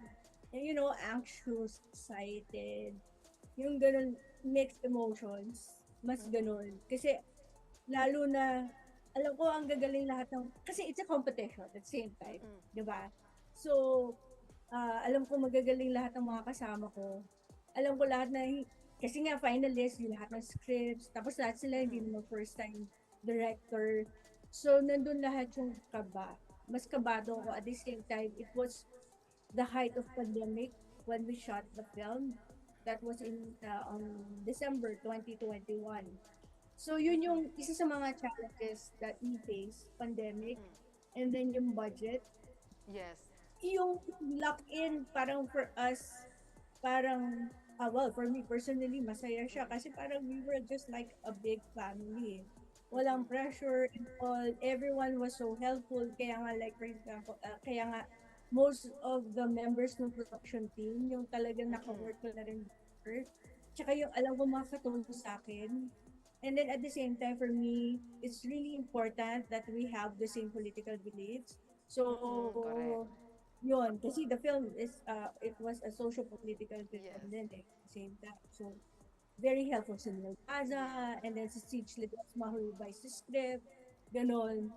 you know, anxious, excited, yung ganun, mixed emotions, mas ganun. Kasi, lalo na, alam ko, ang gagaling lahat ng, kasi it's a competition at the same time, di ba? So, ah, alam ko magagaling lahat ng mga kasama ko. Alam ko lahat na, kasi nga, finalist, yung lahat ng scripts, tapos lahat sila, hindi naman first time director. So, nandun lahat yung kaba. Mas kabado ako. At the same time, it was the height of pandemic when we shot the film. That was in, uh, on December twenty twenty-one. So, yun yung isa sa mga challenges that we face, pandemic, and then yung budget. Yes. Yung lock-in, parang for us, parang, ah, well, for me personally, masaya siya kasi parang we were just like a big family. Walang pressure and all. Everyone was so helpful. Kaya nga, like, for example, ah, kaya nga, most of the members ng production team, yung talagang naka-work ko na rin before. Tsaka yung alam ko makakatulong sa akin. And then at the same time, for me, it's really important that we have the same political beliefs. So, Mm, correct. Yun, kasi the film is, uh, it was a socio-political film Yes. din eh, same time. So, very helpful si Neil Baza, and then si Siege Ledesma who revised the script, ganon.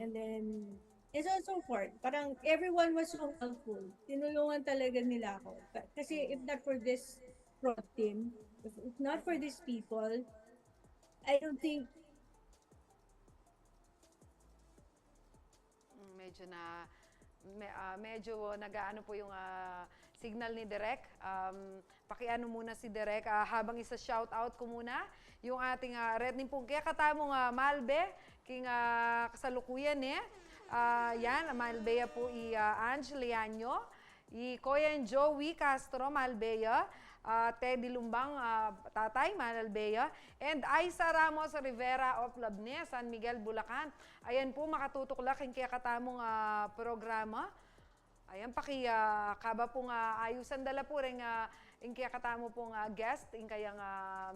And then, and so on and so forth. Parang everyone was so helpful. Tinulungan talaga nila ako. Ka- Kasi if not for this prod team, if, if not for these people, I don't think Mm, medyo na me, ah, medyo nag-aano po yung, ah, signal ni Direk. Um, pakiano muna si Direk, ah, habang isa-shout out ko muna yung ating, ah, retning pong kaya katamong, ah, Malbe, king, ah, kasalukuyan eh. Ah, yan, Malbe ya po i, ah, Ange Leaño, i Koyan Joey Castro, Malbe ya, ah, Teddy Lumbang, ah, tatay, Malbe ya, and Aisa Ramos Rivera of Labne, San Miguel, Bulacan. Ayan po, makatutuklak ing kekatamung, ah, programa. Ayan, paki, ah, kaba pong, ah, ayusan da la po ring, ah, ing kekatamu pong, ah, guest, ing kayang, ah,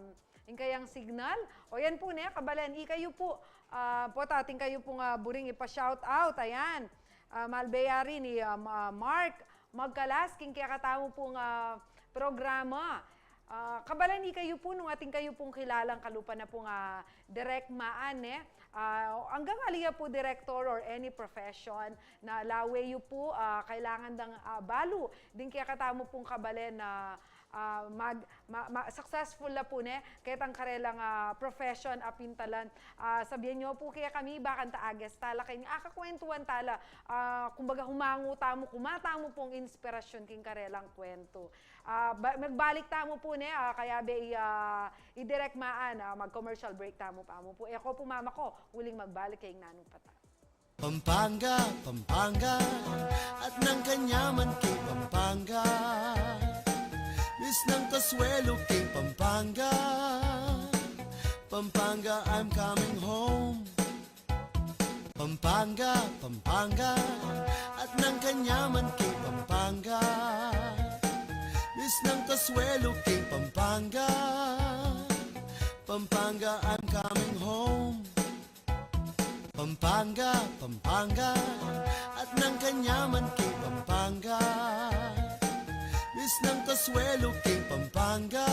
ing kayang signal. O yan po, ne, kabalen, ikayu po, ah, po, atin kayu pong, ah, buring ipa-shout out, ayan. Ah, Malbe ya rin ni, ah, Ma-, Mark Magkalas, king kekatamu pong, ah, programa. Ah, kabalen, ikayu po, nung atin kayu pong kilalang kalupa na pong, ah, Direk Maan, eh. Ah, anggang ali ya po, director or any profession na lawe yu po, ah, kailangan dang, ah, balu ding kekatamu pong kabalen na, ah, mag, ma, ma, successful la po, ne, ketang karelang, ah, profession a pintalan. Ah, sabian yu po kekami, bakanta ages tala keni, akakwentuan tala, ah, kumbaga, humangu tamu, kuma tamu pong inspirasyon king karelang kwentu. Ah, ba, magbalik tamu po, ne, ah, kayabe i, ah, i Direk Maan, ah, mag-commercial break tamu pa mu po. E ko po, mama ko, uling magbalik keng nanu pa ta. Pampanga, Pampanga, at nang kanyaman king Pampanga. Miss ng Kasuelo king Pampanga. Pampanga, I'm coming home. Pampanga, Pampanga, at nang kanyaman king Pampanga. Miss ng Kasuelo king Pampanga. Pampanga, I'm coming home. Pampanga, Pampanga, at nang kanyaman king Pampanga. Miss ng Kasuelo king Pampanga.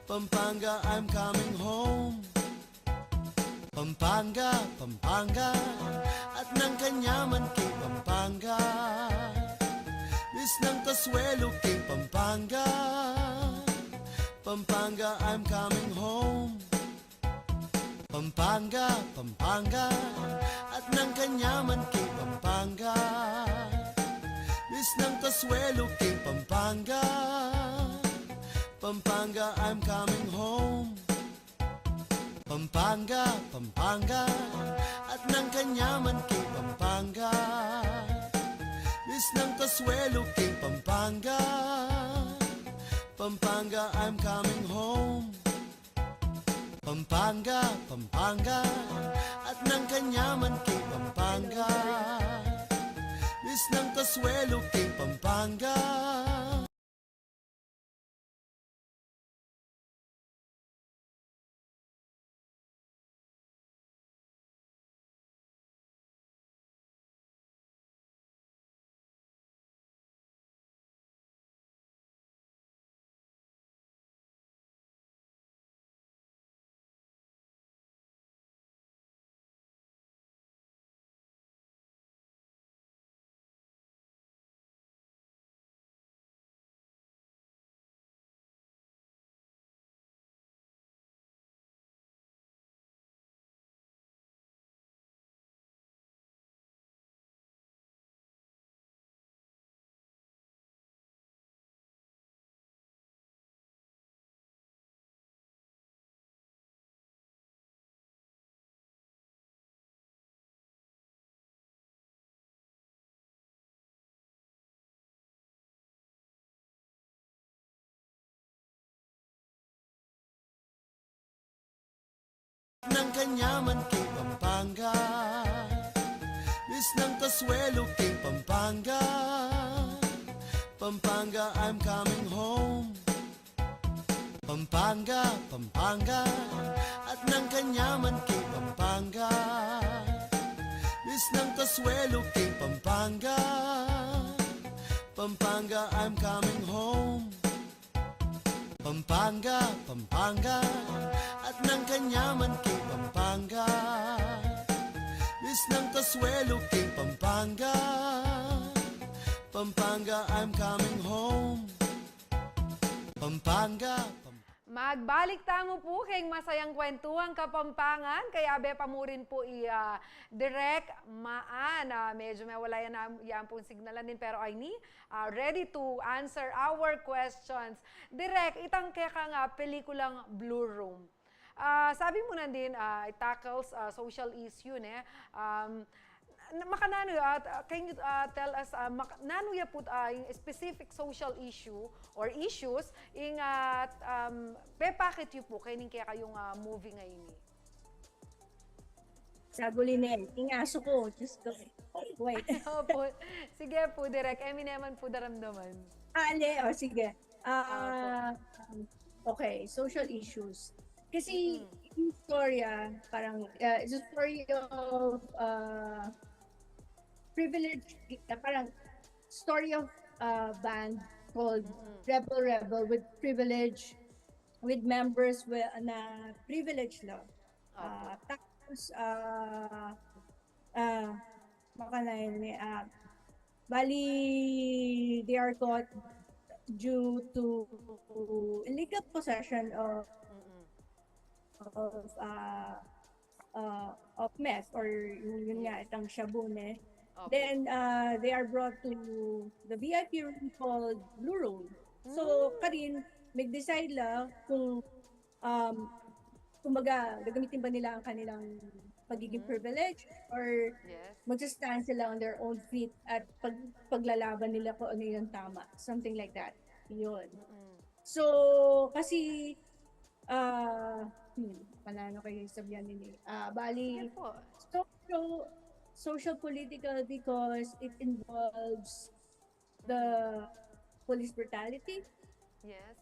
Pampanga, I'm coming home. Pampanga, Pampanga, at nang kanyaman king Pampanga. Miss ng Kasuelo king Pampanga. Pampanga, I'm coming home. Pampanga, Pampanga, at nang kanyaman king Pampanga. Miss ng Kasuelo king Pampanga. Pampanga, I'm coming home. Pampanga, Pampanga, at nang kanyaman king Pampanga. Miss ng Kasuelo king Pampanga. Pampanga, I'm coming home. Pampanga, Pampanga, at nang kanyaman king Pampanga. Isnang kasuelu king Pampanga. Nang kanyaman king Pampanga, isnang kasuelu king Pampanga. Pampanga, I'm coming home. Pampanga, Pampanga, at nang kanyaman king Pampanga. Isnang kasuelu king Pampanga. Pampanga, I'm coming home. Pampanga, Pampanga, at nang kanyaman king Pampanga. Isnang kasuelu king Pampanga. Pampanga, I'm coming home. Pampanga, Pam- Magbalik tamu pu keng masayang kwentuhang Kapampangan, kaya be pa mu rin pu i, ah, Direk Maan. Ah, medyo mewala yan, ah, yan pung signalan din, pero ayni, ah, ready to answer our questions. Direk, itang kekang, ah, pelikulang Blue Room. Ah, sabi mu nandin, ah, it tackles, ah, social issue, ne? Um, n-, makananu, ah, t-, can you, ah, tell us, ah, mak-, nanu ya pu, ah, ing specific social issue or issues ing, ah, um, pepakit yu pu kening kekayung, ah, movie ngeni? Saguli ne, ing asu ku, Diyos ku. Wait. Opo. Sige pu, Direk. E mi naman pu daramdaman. Ah, ale, o, sige. Ah, opo. Ah, okay, social issues. Kasi, mm, yung istorya, parang, ah, it's a story of, ah, privilege, ah, parang story of, ah, band called, mm-mm, Rebel Rebel with privilege, with members wi-, na privilege lang. Opo. Ah, tapos, ah, ah, makanyan ni, ah, bali, they are caught due to illegal possession of, mm-mm, of, ah, ah, of meth or yun, yun nga, yes, itang shabu, ne? Opo. Then, ah, they are brought to the V I P room called Blue Room. So, mm, karin, mag-decide la kung, um, kumbaga, gagamitin ba nila ang kanilang pagiging, mm-hmm, privilege or, yes, magsa-stand sila on their own feet at pag-, paglalaban nila kung ano yung tama, something like that. Yun. Mm-mm. So, kasi, ah, hmm, paano kayo sabihan nini? Ah, bali, sige po, social, social political because it involves the police brutality. Yes.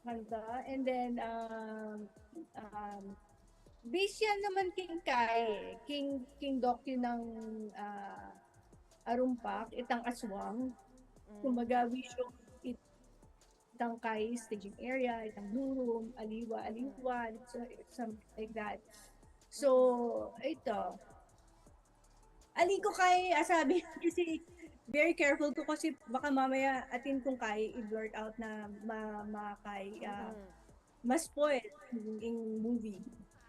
Kanta. And then, um, um, based yan naman king Kai, king, king docu ng, ah, Arumpak, itang aswang. Mm. Kumbaga, we show it, itang Kai staging area, itang Blue Room, aliwa, aliwa, so, something like that. So, mm, ito. Ali ku kai, ah, sabi, kasi very careful ku kasi baka mamaya atin kung kai, i-blurt out na ma-, ma-, kai, ah, mm, ma-spoil ing movie.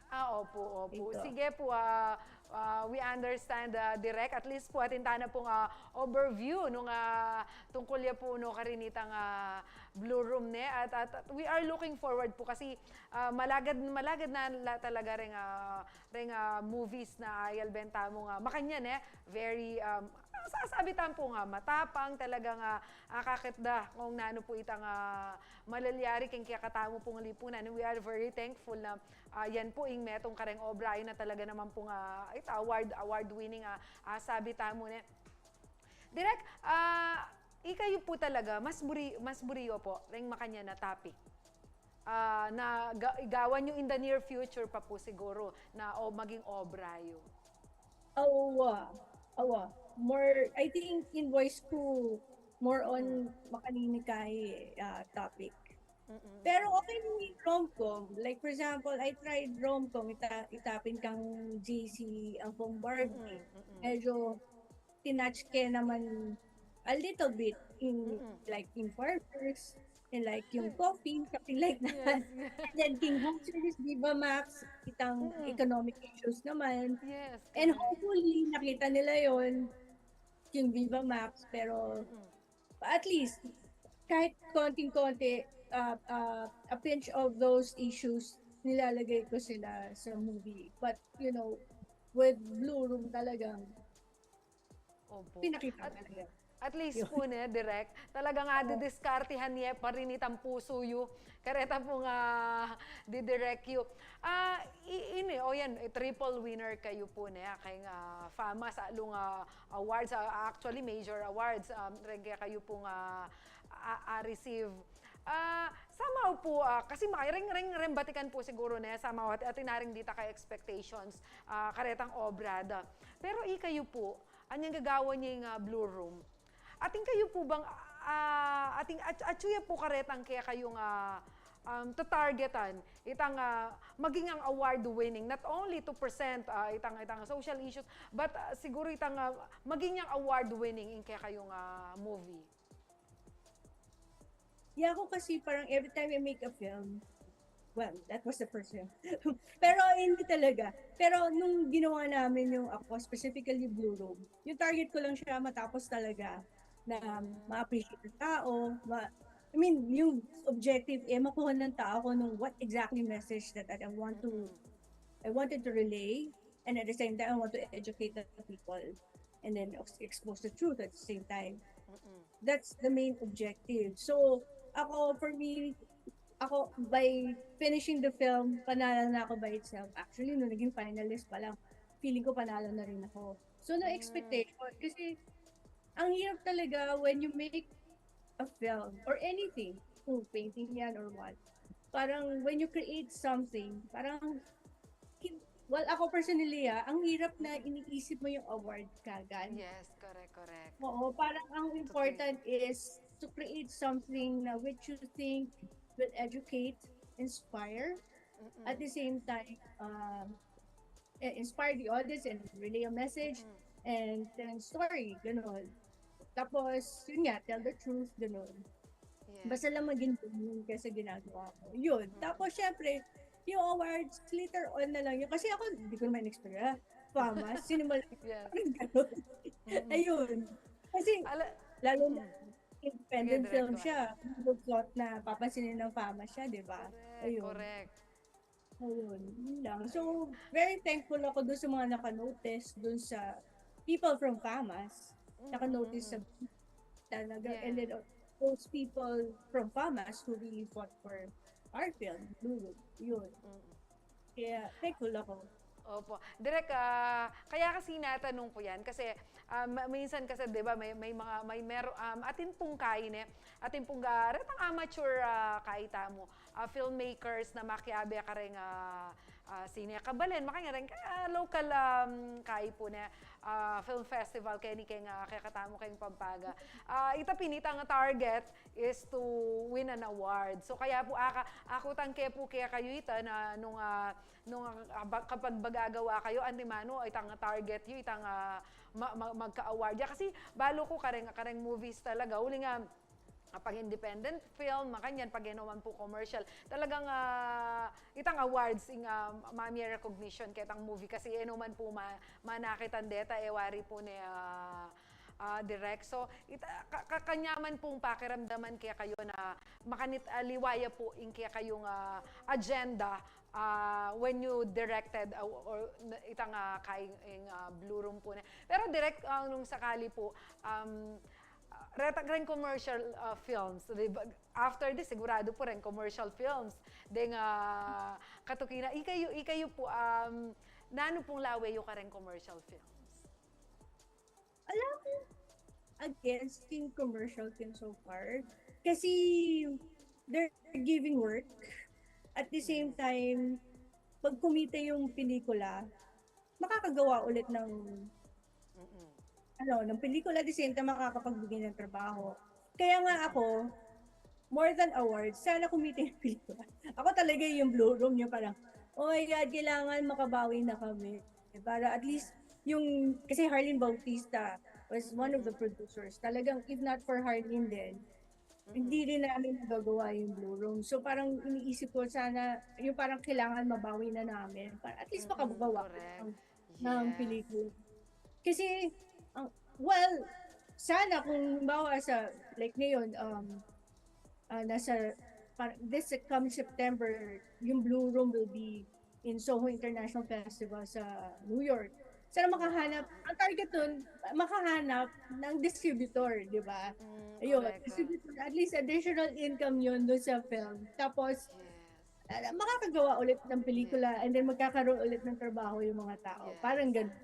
Ah, opo, opo. Ito. Sige po, ah, ah, we understand, ah, Direk. At least po, atin tana pong, ah, overview nung, ah, tungkol ya po, no, karin itang, ah, Blue Room, ne? At, at, at we are looking forward po kasi, ah, malagad, malagad na la-, talaga ring, ah, ring, ah, movies na ayalben tamu nga makanyan, eh, very, um, sa-, sabi tamu pung matapang talaga nga, ah, akakit da kung nanu po itang, ah, malalyari king kekatamu pung lipunan. We are very thankful na, ah, yan po ing metung kareng obra, ay na talaga naman pung, ah, ita, award, award-winning, ah, ah, sabi tamu, ne. Direk, ah, ikayu pu talaga, mas buri, mas buri yu pu reng makanyan a topic. Ah, na ga-, igawan yu in the near future pa pu siguru na o maging obra yu. Awa, awa. More, I think in voice ku, more on makanini kay, ah, topic. Mm-mm. Pero okay naman yung rom-com. Like, for example, I tried rom-com, ita-, itapin kang J C ang Barbie. Mm-mm, mm-mm. Medyo tinouch ke naman a little bit in, mm-mm, like, in farmers, and, like, yung, mm, coffee, something like that. Yes, yes. And then, king home service, Viva Max, itang, mm-mm, economic issues naman. Yes, correct. And hopefully, nakita nila yon, king Viva Max, pero, mm-mm, at least, kahit konting-konti, uh, uh, a pinch of those issues, nilalagay ko sila sa movie. But, you know, with Blue Room talagang, opo, pinakita talaga. At least pu, ne, Direk, talagang, oo, didiskartihan ye pa rin itang pusu yu. Kareta pung, ah, didirek yu. Ah, i-, ini, o yan, eh, triple winner kayu pu, ne, keng, ah, FAMAS, ah, lung, ah, awards, ah, actually, major awards, um, reng kekayu pung, ah, a-, a-receive. Ah, somehow pu, ah, kasi maka-, reng, reng, reng batikan pu siguru, ne, somehow, at, atin na ring dita ka expectations, ah, karetang obra da. Pero ikayu pu, anyang gagawan ye ing, ah, Blue Room? Atin kayu pu bang, ah, atin, at-, atyu ya pu karetang kekayung, ah, um, tatargetan, itang, ah, maging ang award-winning, not only to present, ah, itang, itang social issues, but, ah, siguro itang, ah, maging yang award-winning ing kekayung, ah, movie? Ya, ako kasi parang every time I make a film, well, that was the first film. Pero hindi talaga. Pero nung ginawa namin yung ako, specifically Blue Room, yung target ko lang siya matapos talaga na ma-appreciate ng tao. Ma-, I mean, yung objective, eh, makuha ng tao kung nung what exactly message that I want to, mm-mm, I wanted to relay. And at the same time, I want to educate the people. And then ex-, expose the truth at the same time. Mm-mm. That's the main objective. So, ako, for me, ako, by finishing the film, panalo na ako by itself. Actually, nung naging finalist pa lang, feeling ko panalo na rin ako. So, no, mm, expectation. Kasi, ang hirap talaga when you make a film or anything, kung painting yan or what, parang when you create something, parang, hin-, well, ako personally, ah, ang hirap na iniisip mo yung award kagad. Yes, correct, correct. Oo, parang ang, totoo, important is to create something na which you think will educate, inspire, mm-mm, at the same time, um, eh, inspire the audience and relay a message, mm-mm, and then story, ganun. Tapos, yun nga, tell the truth, ganun. Yes. Basta lang maging genuine ka sa ginagawa mo. Yun. Mm-mm. Tapos, syempre, yung awards, later on na lang yun. Kasi ako, hindi ko naman expect, ah, FAMAS, sino man, yes, ganun. Mm-mm. Ayun. Kasi, ala-, lalo na, mm, independent, sige, film direct, siya. Hindi ko thought na papansinin ng FAMAS siya, di ba? Correct, ayun, correct. Ayun, yun lang. So, very thankful ako dun sa mga naka-notice, dun sa people from FAMAS. Mm, naka-notice, mm, Sa talaga. Yeah. And then, uh, those people from FAMAS who really fought for our film, Blue Room. Yun. Mm. Kaya, thankful ako. Opo. Direk, ah, kaya kasi natanong ko yan kasi, ah, ma-, minsan kasi, di ba, may, may mga, may mero-, um, atin pung kain eh, atin pung, ah, retang amateur, ah, kaita mu, ah, filmmakers na makiabe kareng, ah, ah, sine, kabalen, makanyan reng, ah, local, um, kai pu ne, ah, film festival keni keng, ah, kekatamu keng Pampanga. Ah, ita pin itang target is to win an award. So, kaya pu, aka-, aku tangke pu kekayu ita na nung, ah, nung, ah, ba-, kapag magagawa kayu, antimanu, itang target yu, itang, ah, ma-, ma-, magka-award ya. Kasi balu ku kareng, kareng movies talaga, uling, ah, ah, pag independent film, makanyan, pag e naman pu commercial. Talagang, ah, itang awards, ing, ah, mamie recognition ketang movie kasi e naman pu ma-, manakitan deta, e wari pu ne, ah, ah, direct. So, ita-, ka-, ka-, kanyaman pung pakiramdaman kekayu na makanit, ah, liwa ya pu ing kekayung, ah, agenda, ah, when you directed, ah, or, na-, itang, ah, kaing, ing, ah, Blue Room pu ne. Pero direct, ah, nung sakali pu, um, ah, reta reng commercial, ah, films, di ba? After this, sigurado pu reng commercial films. Deng, ah, katuki na, ikayu, ikayu pu, um, nanu pung lawe yu kareng commercial films? Alam mo, against king commercial king so far. Kasi they're giving work. At the same time, pag kumita yung pelikula, makakagawa ulit ng ano, ng pelikula, at the same time makakapagbigay ng trabaho. Kaya nga ako, more than awards, sana kumita yung pelikula. Ako talaga yung Blue Room, yung parang, "Oh my God, kailangan makabawi na kami." Para at least, yung, kasi Harleen Bautista was one of the producers. Talagang, if not for Harleen din, hindi rin namin magagawa yung Blue Room. So parang iniisip ko sana, yung parang kailangan mabawi na namin. Para at least makagawa ng, ng pelikula. Kasi, ang, well, sana kung bawa sa, like ngayon, um, ah, nasa, par- this coming September, yung Blue Room will be in Soho International Festival sa New York. Sana makahanap, ang target dun, makahanap ng distributor, di ba? Ayun, distributor, at least additional income yun dun sa film. Tapos, ah, makakagawa ulit ng pelikula and then magkakaroon ulit ng trabaho yung mga tao. Parang ganun.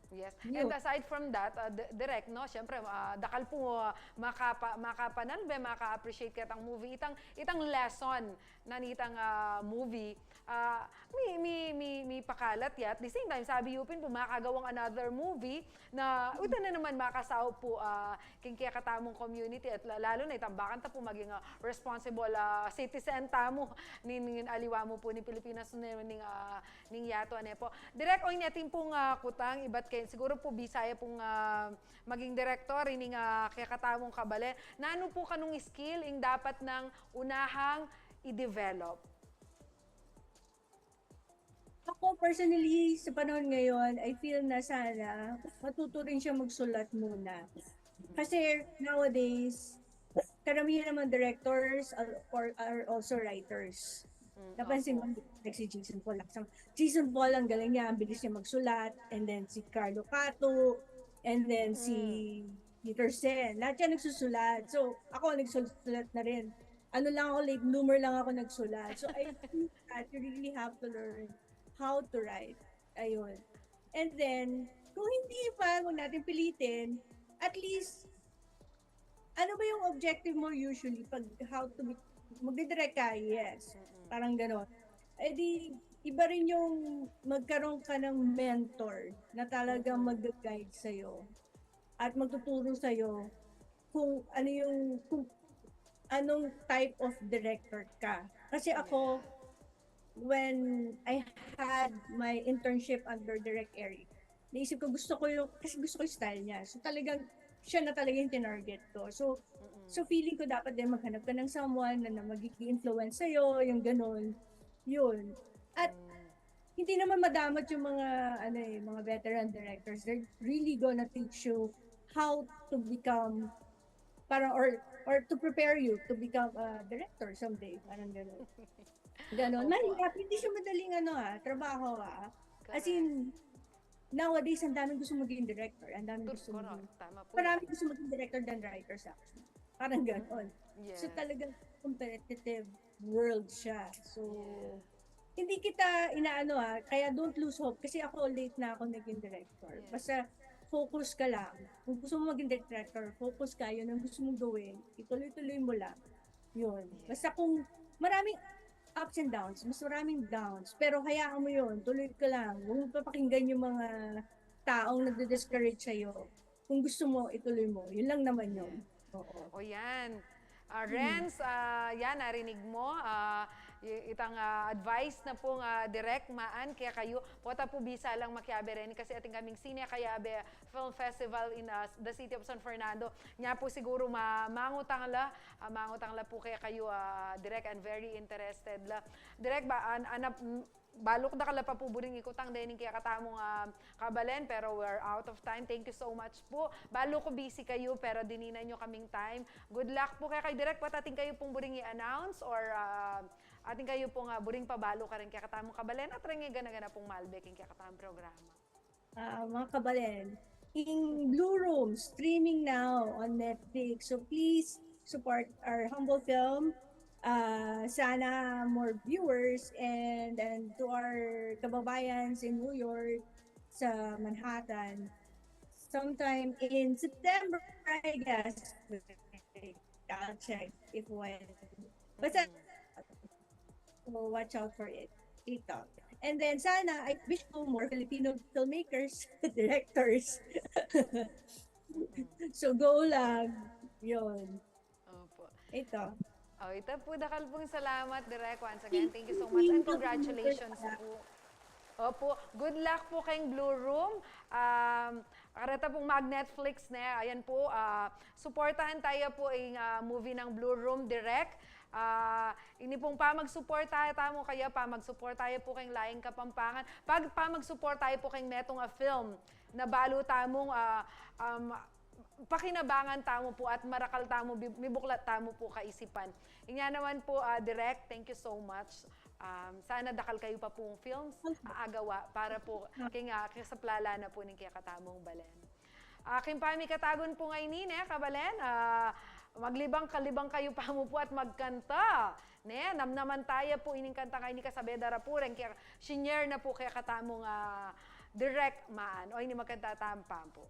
Yes. And aside from that, uh, Direk, no, syempre, uh, dakal po uh, makapa, makapanalbe, maka-appreciate ketang movie. Itang, itang lesson na nitang uh, movie, uh, mi, mi, mi, mi pakalat ya. At the same time, sabi yu pin po, makagawang another movie na uta na naman makasaup po uh, king kekatamung community at lalo na itang bakanta po maging uh, responsible uh, citizen tamu ning, ning aliwa mu po ning Pilipinas ning, uh, ning yatu, ane po. Direk, o ini atin pong uh, kutang, ibat kay, siguro po bisaya pong uh, maging direktor, ining uh, kekatamung kabalen. Nanu po kanung skill ing dapat nang unahang i-develop? Ako personally, sa panahon ngayon, I feel na sana matuto rin siya magsulat muna. Kasi nowadays, karamihan naman directors are, are also writers. Mm, Napansin mo, like si Jason Paul. Jason Paul, ang galing niya, ang bilis niya magsulat. And then si Carlo Cato, and then si Peter Sen. Lahat yan nagsusulat. So, ako nagsusulat na rin. Ano lang ako, late bloomer lang ako nagsulat. So, I think that you really have to learn how to write. Ayun. And then, kung hindi pa, huwag natin pilitin, at least, ano ba yung objective mo usually pag how to be, magdidirect ka? Yes. Parang ganon. Eh di, iba rin yung magkaroon ka ng mentor na talagang mag-guide sa'yo at magtuturo sa'yo kung ano yung, kung anong type of director ka. Kasi ako, when I had my internship under Direk Eric, naisip ko gusto ko yung, kasi gusto ko yung style niya. So talagang, siya na talaga yung tinarget ko. So, so feeling ko dapat din maghanap ka ng someone na, na magiging influence sa'yo, yung ganun. Yun. At hindi naman madamot yung mga, ano eh, mga veteran directors. They're really gonna teach you how to become, parang, or, or to prepare you to become a director someday. Parang ganun. Ganun. Mahirap, hindi siya madaling ano ah, trabaho ah. As in, nowadays, ang daming gusto maging director. Ang daming gusto maging, Tama po. Marami gusto maging director than writers actually. Parang ganon. So talagang competitive world siya. So, hindi kita inaano ah, kaya don't lose hope. Kasi ako, late na ako naging director. Basta focus ka lang. Kung gusto mo maging director, focus ka, yun ang gusto mong gawin. Ituloy-tuloy mo lang. Yun. Basta kung maraming ups and downs, mas maraming downs. Pero hayaan mo yun, tuloy ka lang. Huwag mo papakinggan yung mga taong nagdi-discourage sa'yo. Kung gusto mo, ituloy mo. Yun lang naman yun. Oo. O yan. Ah, Renz, ah, yan, narinig mo. Ah, y- itang ah, advice na pong ah, direct maan kaya kayo. Pota po bisa lang makiabe rin kasi atin kaming Sine Kayabe Film Festival in ah, the city of San Fernando. Nya po siguro ma mangutang la, ah, mangutang la po kaya kayo, ah, direct, and very interested la. Direct ba, an, anap, Balu ku dakal la pa pu buring ikutang dening kekatamung ah, kabalen, pero we're out of time. Thank you so much pu. Balu ku busy kayu, pero dininan yu kaming time. Good luck pu kekayu, Direk. Pota atin kayu pung buring i-announce or ah, atin kayu pung ah, buring pabalu karing kekatamung kabalen at reng gana-gana pung malbe king kekatamung programa. Ah, mga kabalen, ing Blue Room, streaming now on Netflix. So please support our humble film. Ah, sana more viewers and, and to our kababayans in New York, sa Manhattan, Sometime in September, I guess. I'll check if when. Basta, so watch out for it. Dito. And then sana, I wish ko more Filipino filmmakers, directors. So go lang. Yun. Opo. Ito. Oh, ito po, dakal pong salamat, Direk. Once again, thank you so much and congratulations po. Opo, good luck po keng Blue Room. Um, kareta pong mag-Netflix na, ayan po, ah, suportahan tayo po ing, ah, movie ng Blue Room, Direk. Ah, ini pong pamagsuporta tamu kaya, pamagsuporta tayo po keng Laing Kapampangan. Pag, pamagsuporta tayo po keng metung a film na balu tamung, ah, um, pakinabangan tamu po at marakal tamu, bi-, mibuklat tamu po kaisipan. Inya naman po, ah, Direk, thank you so much. Um, sana dakal kayu pa pong films a agawa para po keng, ah, kasaplalan na po ning kekatamung balen. Ah, keng pamikatagun po ngeni, ne, kabalen, ah, maglibang-kalibang kayu pa mu po at magkanta. Ne, namnaman taya po ining kanta ngeni kasabe da ra po reng kaya shinare na po kekatamung, ah, Direk Maan. O, ini magkanta tamu pa mu po.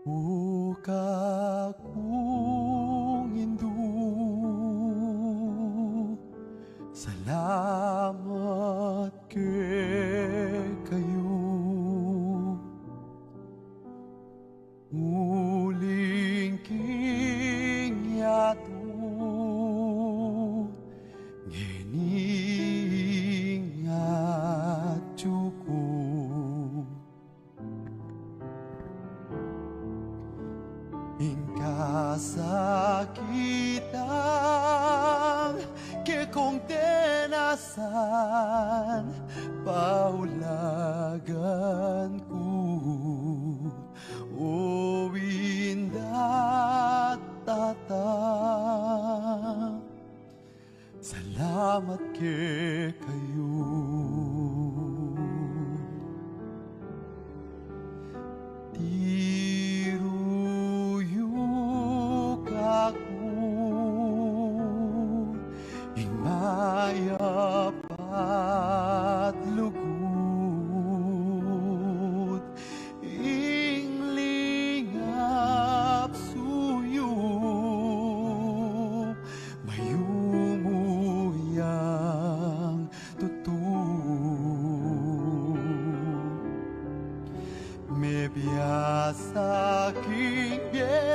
O kakung indu, salamat kekayu. Uling king yatu, ngeni ing atyu ku. Ing kasakitang kekong tenasan, paulagan ku, o indat Tata. Salamat kekayu. Tiru yu kaku ing mayap at lugud, ing lingap suyup, mayumu yang tutu. Mebiasa king bie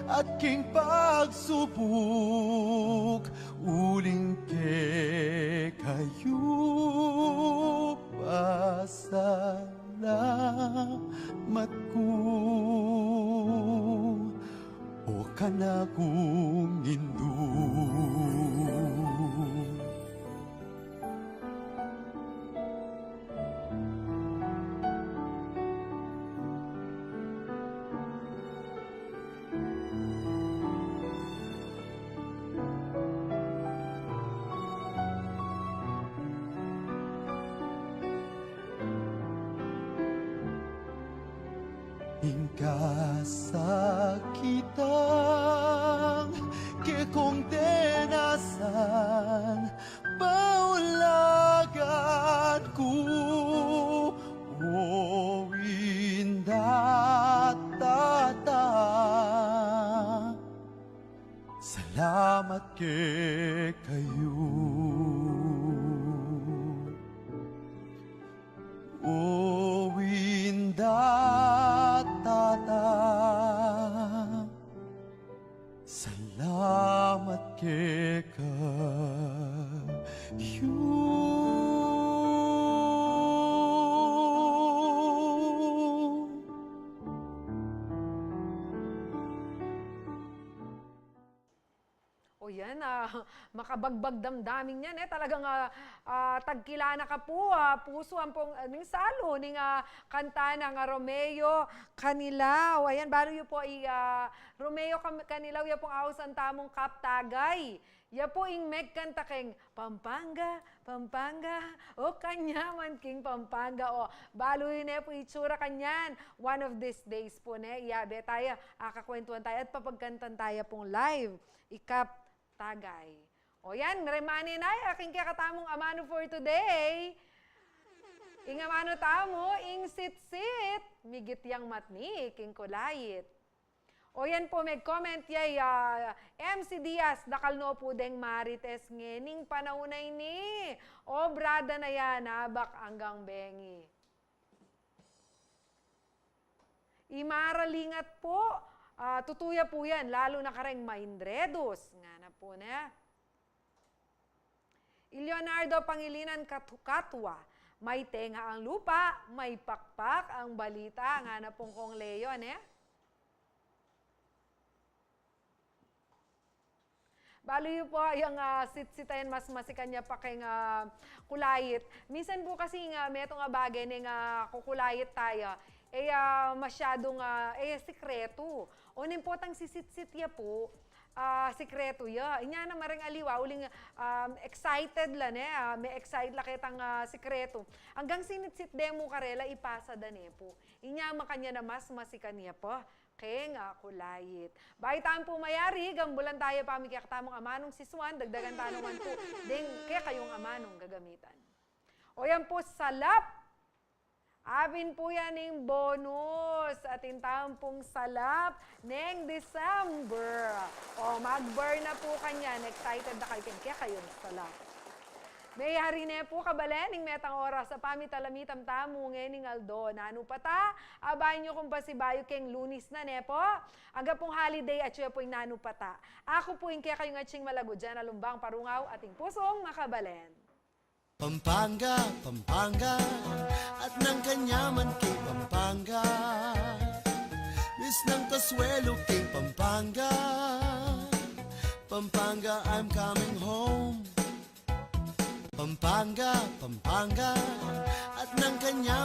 at king pagsubuk, uling kekayu pasalamat ku, o kanakung indu. Ing kasakitang kekong tenasan, paulagan ku, o indat Tata. Salamat kekayu. O indat Tata, salamat kekayu. O yan, ah, makabagbag damdamin yan, eh. Talagang, ah, ah, tagkilala na ka pu, ah, pusu ampong, ah, ning salu, ning, ah, kanta nang, ah, Romeo Canilaw. Ayan, balu yu pu i, ah, Romeo Cam-, Canilaw, ya pung ausan tamung kaptagay. Ya pu ing megkanta keng Pampanga, Pampanga, o kanyaman king Pampanga, o. Balu yu ne pu itsura kanyan. One of these days pu ne, iyabe taya, akakwentuan taya, at papagkantan taya pung live. Ikap Tagay. O yan, remane na, ing kekatamung amanu for today. Ing amanu tamu, ing sitsit, migit yang matni king kulait. O yan pu, meg-comment ya, ya, M C Diaz, dakal no pu deng marites ngening panaun a ini. Obra da na yan, abak anggang bengi. I Mara Lingat pu, ah, tutu ya pu yan, lalu na kareng maindredus. Ngana pu, ne? I Leonardo Pangilinan Katu-, Katua, may tenga ang lupa, may pakpak ang balita. Ngana pung Kong Leo, ne? Balu yu pu, yang, ah, sitsit a yan mas masikan ya pa keng, ah, kulait. Minsan pu kasi nga, metung a bage neng, ah, kukulait taya, e ya masyadung, ah, e ya sikretu. O neng potang sisitsit ya pu, ah, sikretu ya. Inya na mareng aliwa, uling, um, excited la ne, ah, me-excite la ketang, ah, sikretu. Anggang sinitsit de mu karela, ipasa da ne pu. Inya makanyan a mas masikan ya pa keng, ah, kulait. Bayu tamu pu mayari, gambulan taya pa ing kekatamung amanung sisuan, dagdagan ta naman pu deng kekayung amanung gagamitan. O yan pu, salap. Apin pu yan ing bonus. Atin tamu pung salap neng December. O, mag-burn na pu kanyan. Excited na kayu keng kekayung salap. Meyari ne pu, kabalen, ing metang oras a pamitalamitam tamu ngening aldo. Nanu pa ta? Abayan yu kung pasibayu keng Lunis na, ne pu? Angga pung holiday, atyu ya pu ing nanu pa ta. Aku pu ing kekayung atsing malagu, Jana Lumbang Parungaw, ating pusung makabalen. Pampanga, Pampanga, at nang kanyaman king Pampanga. Miss ng kasuelo king Pampanga. Pampanga, I'm coming home. Pampanga, Pampanga, at nang kanyaman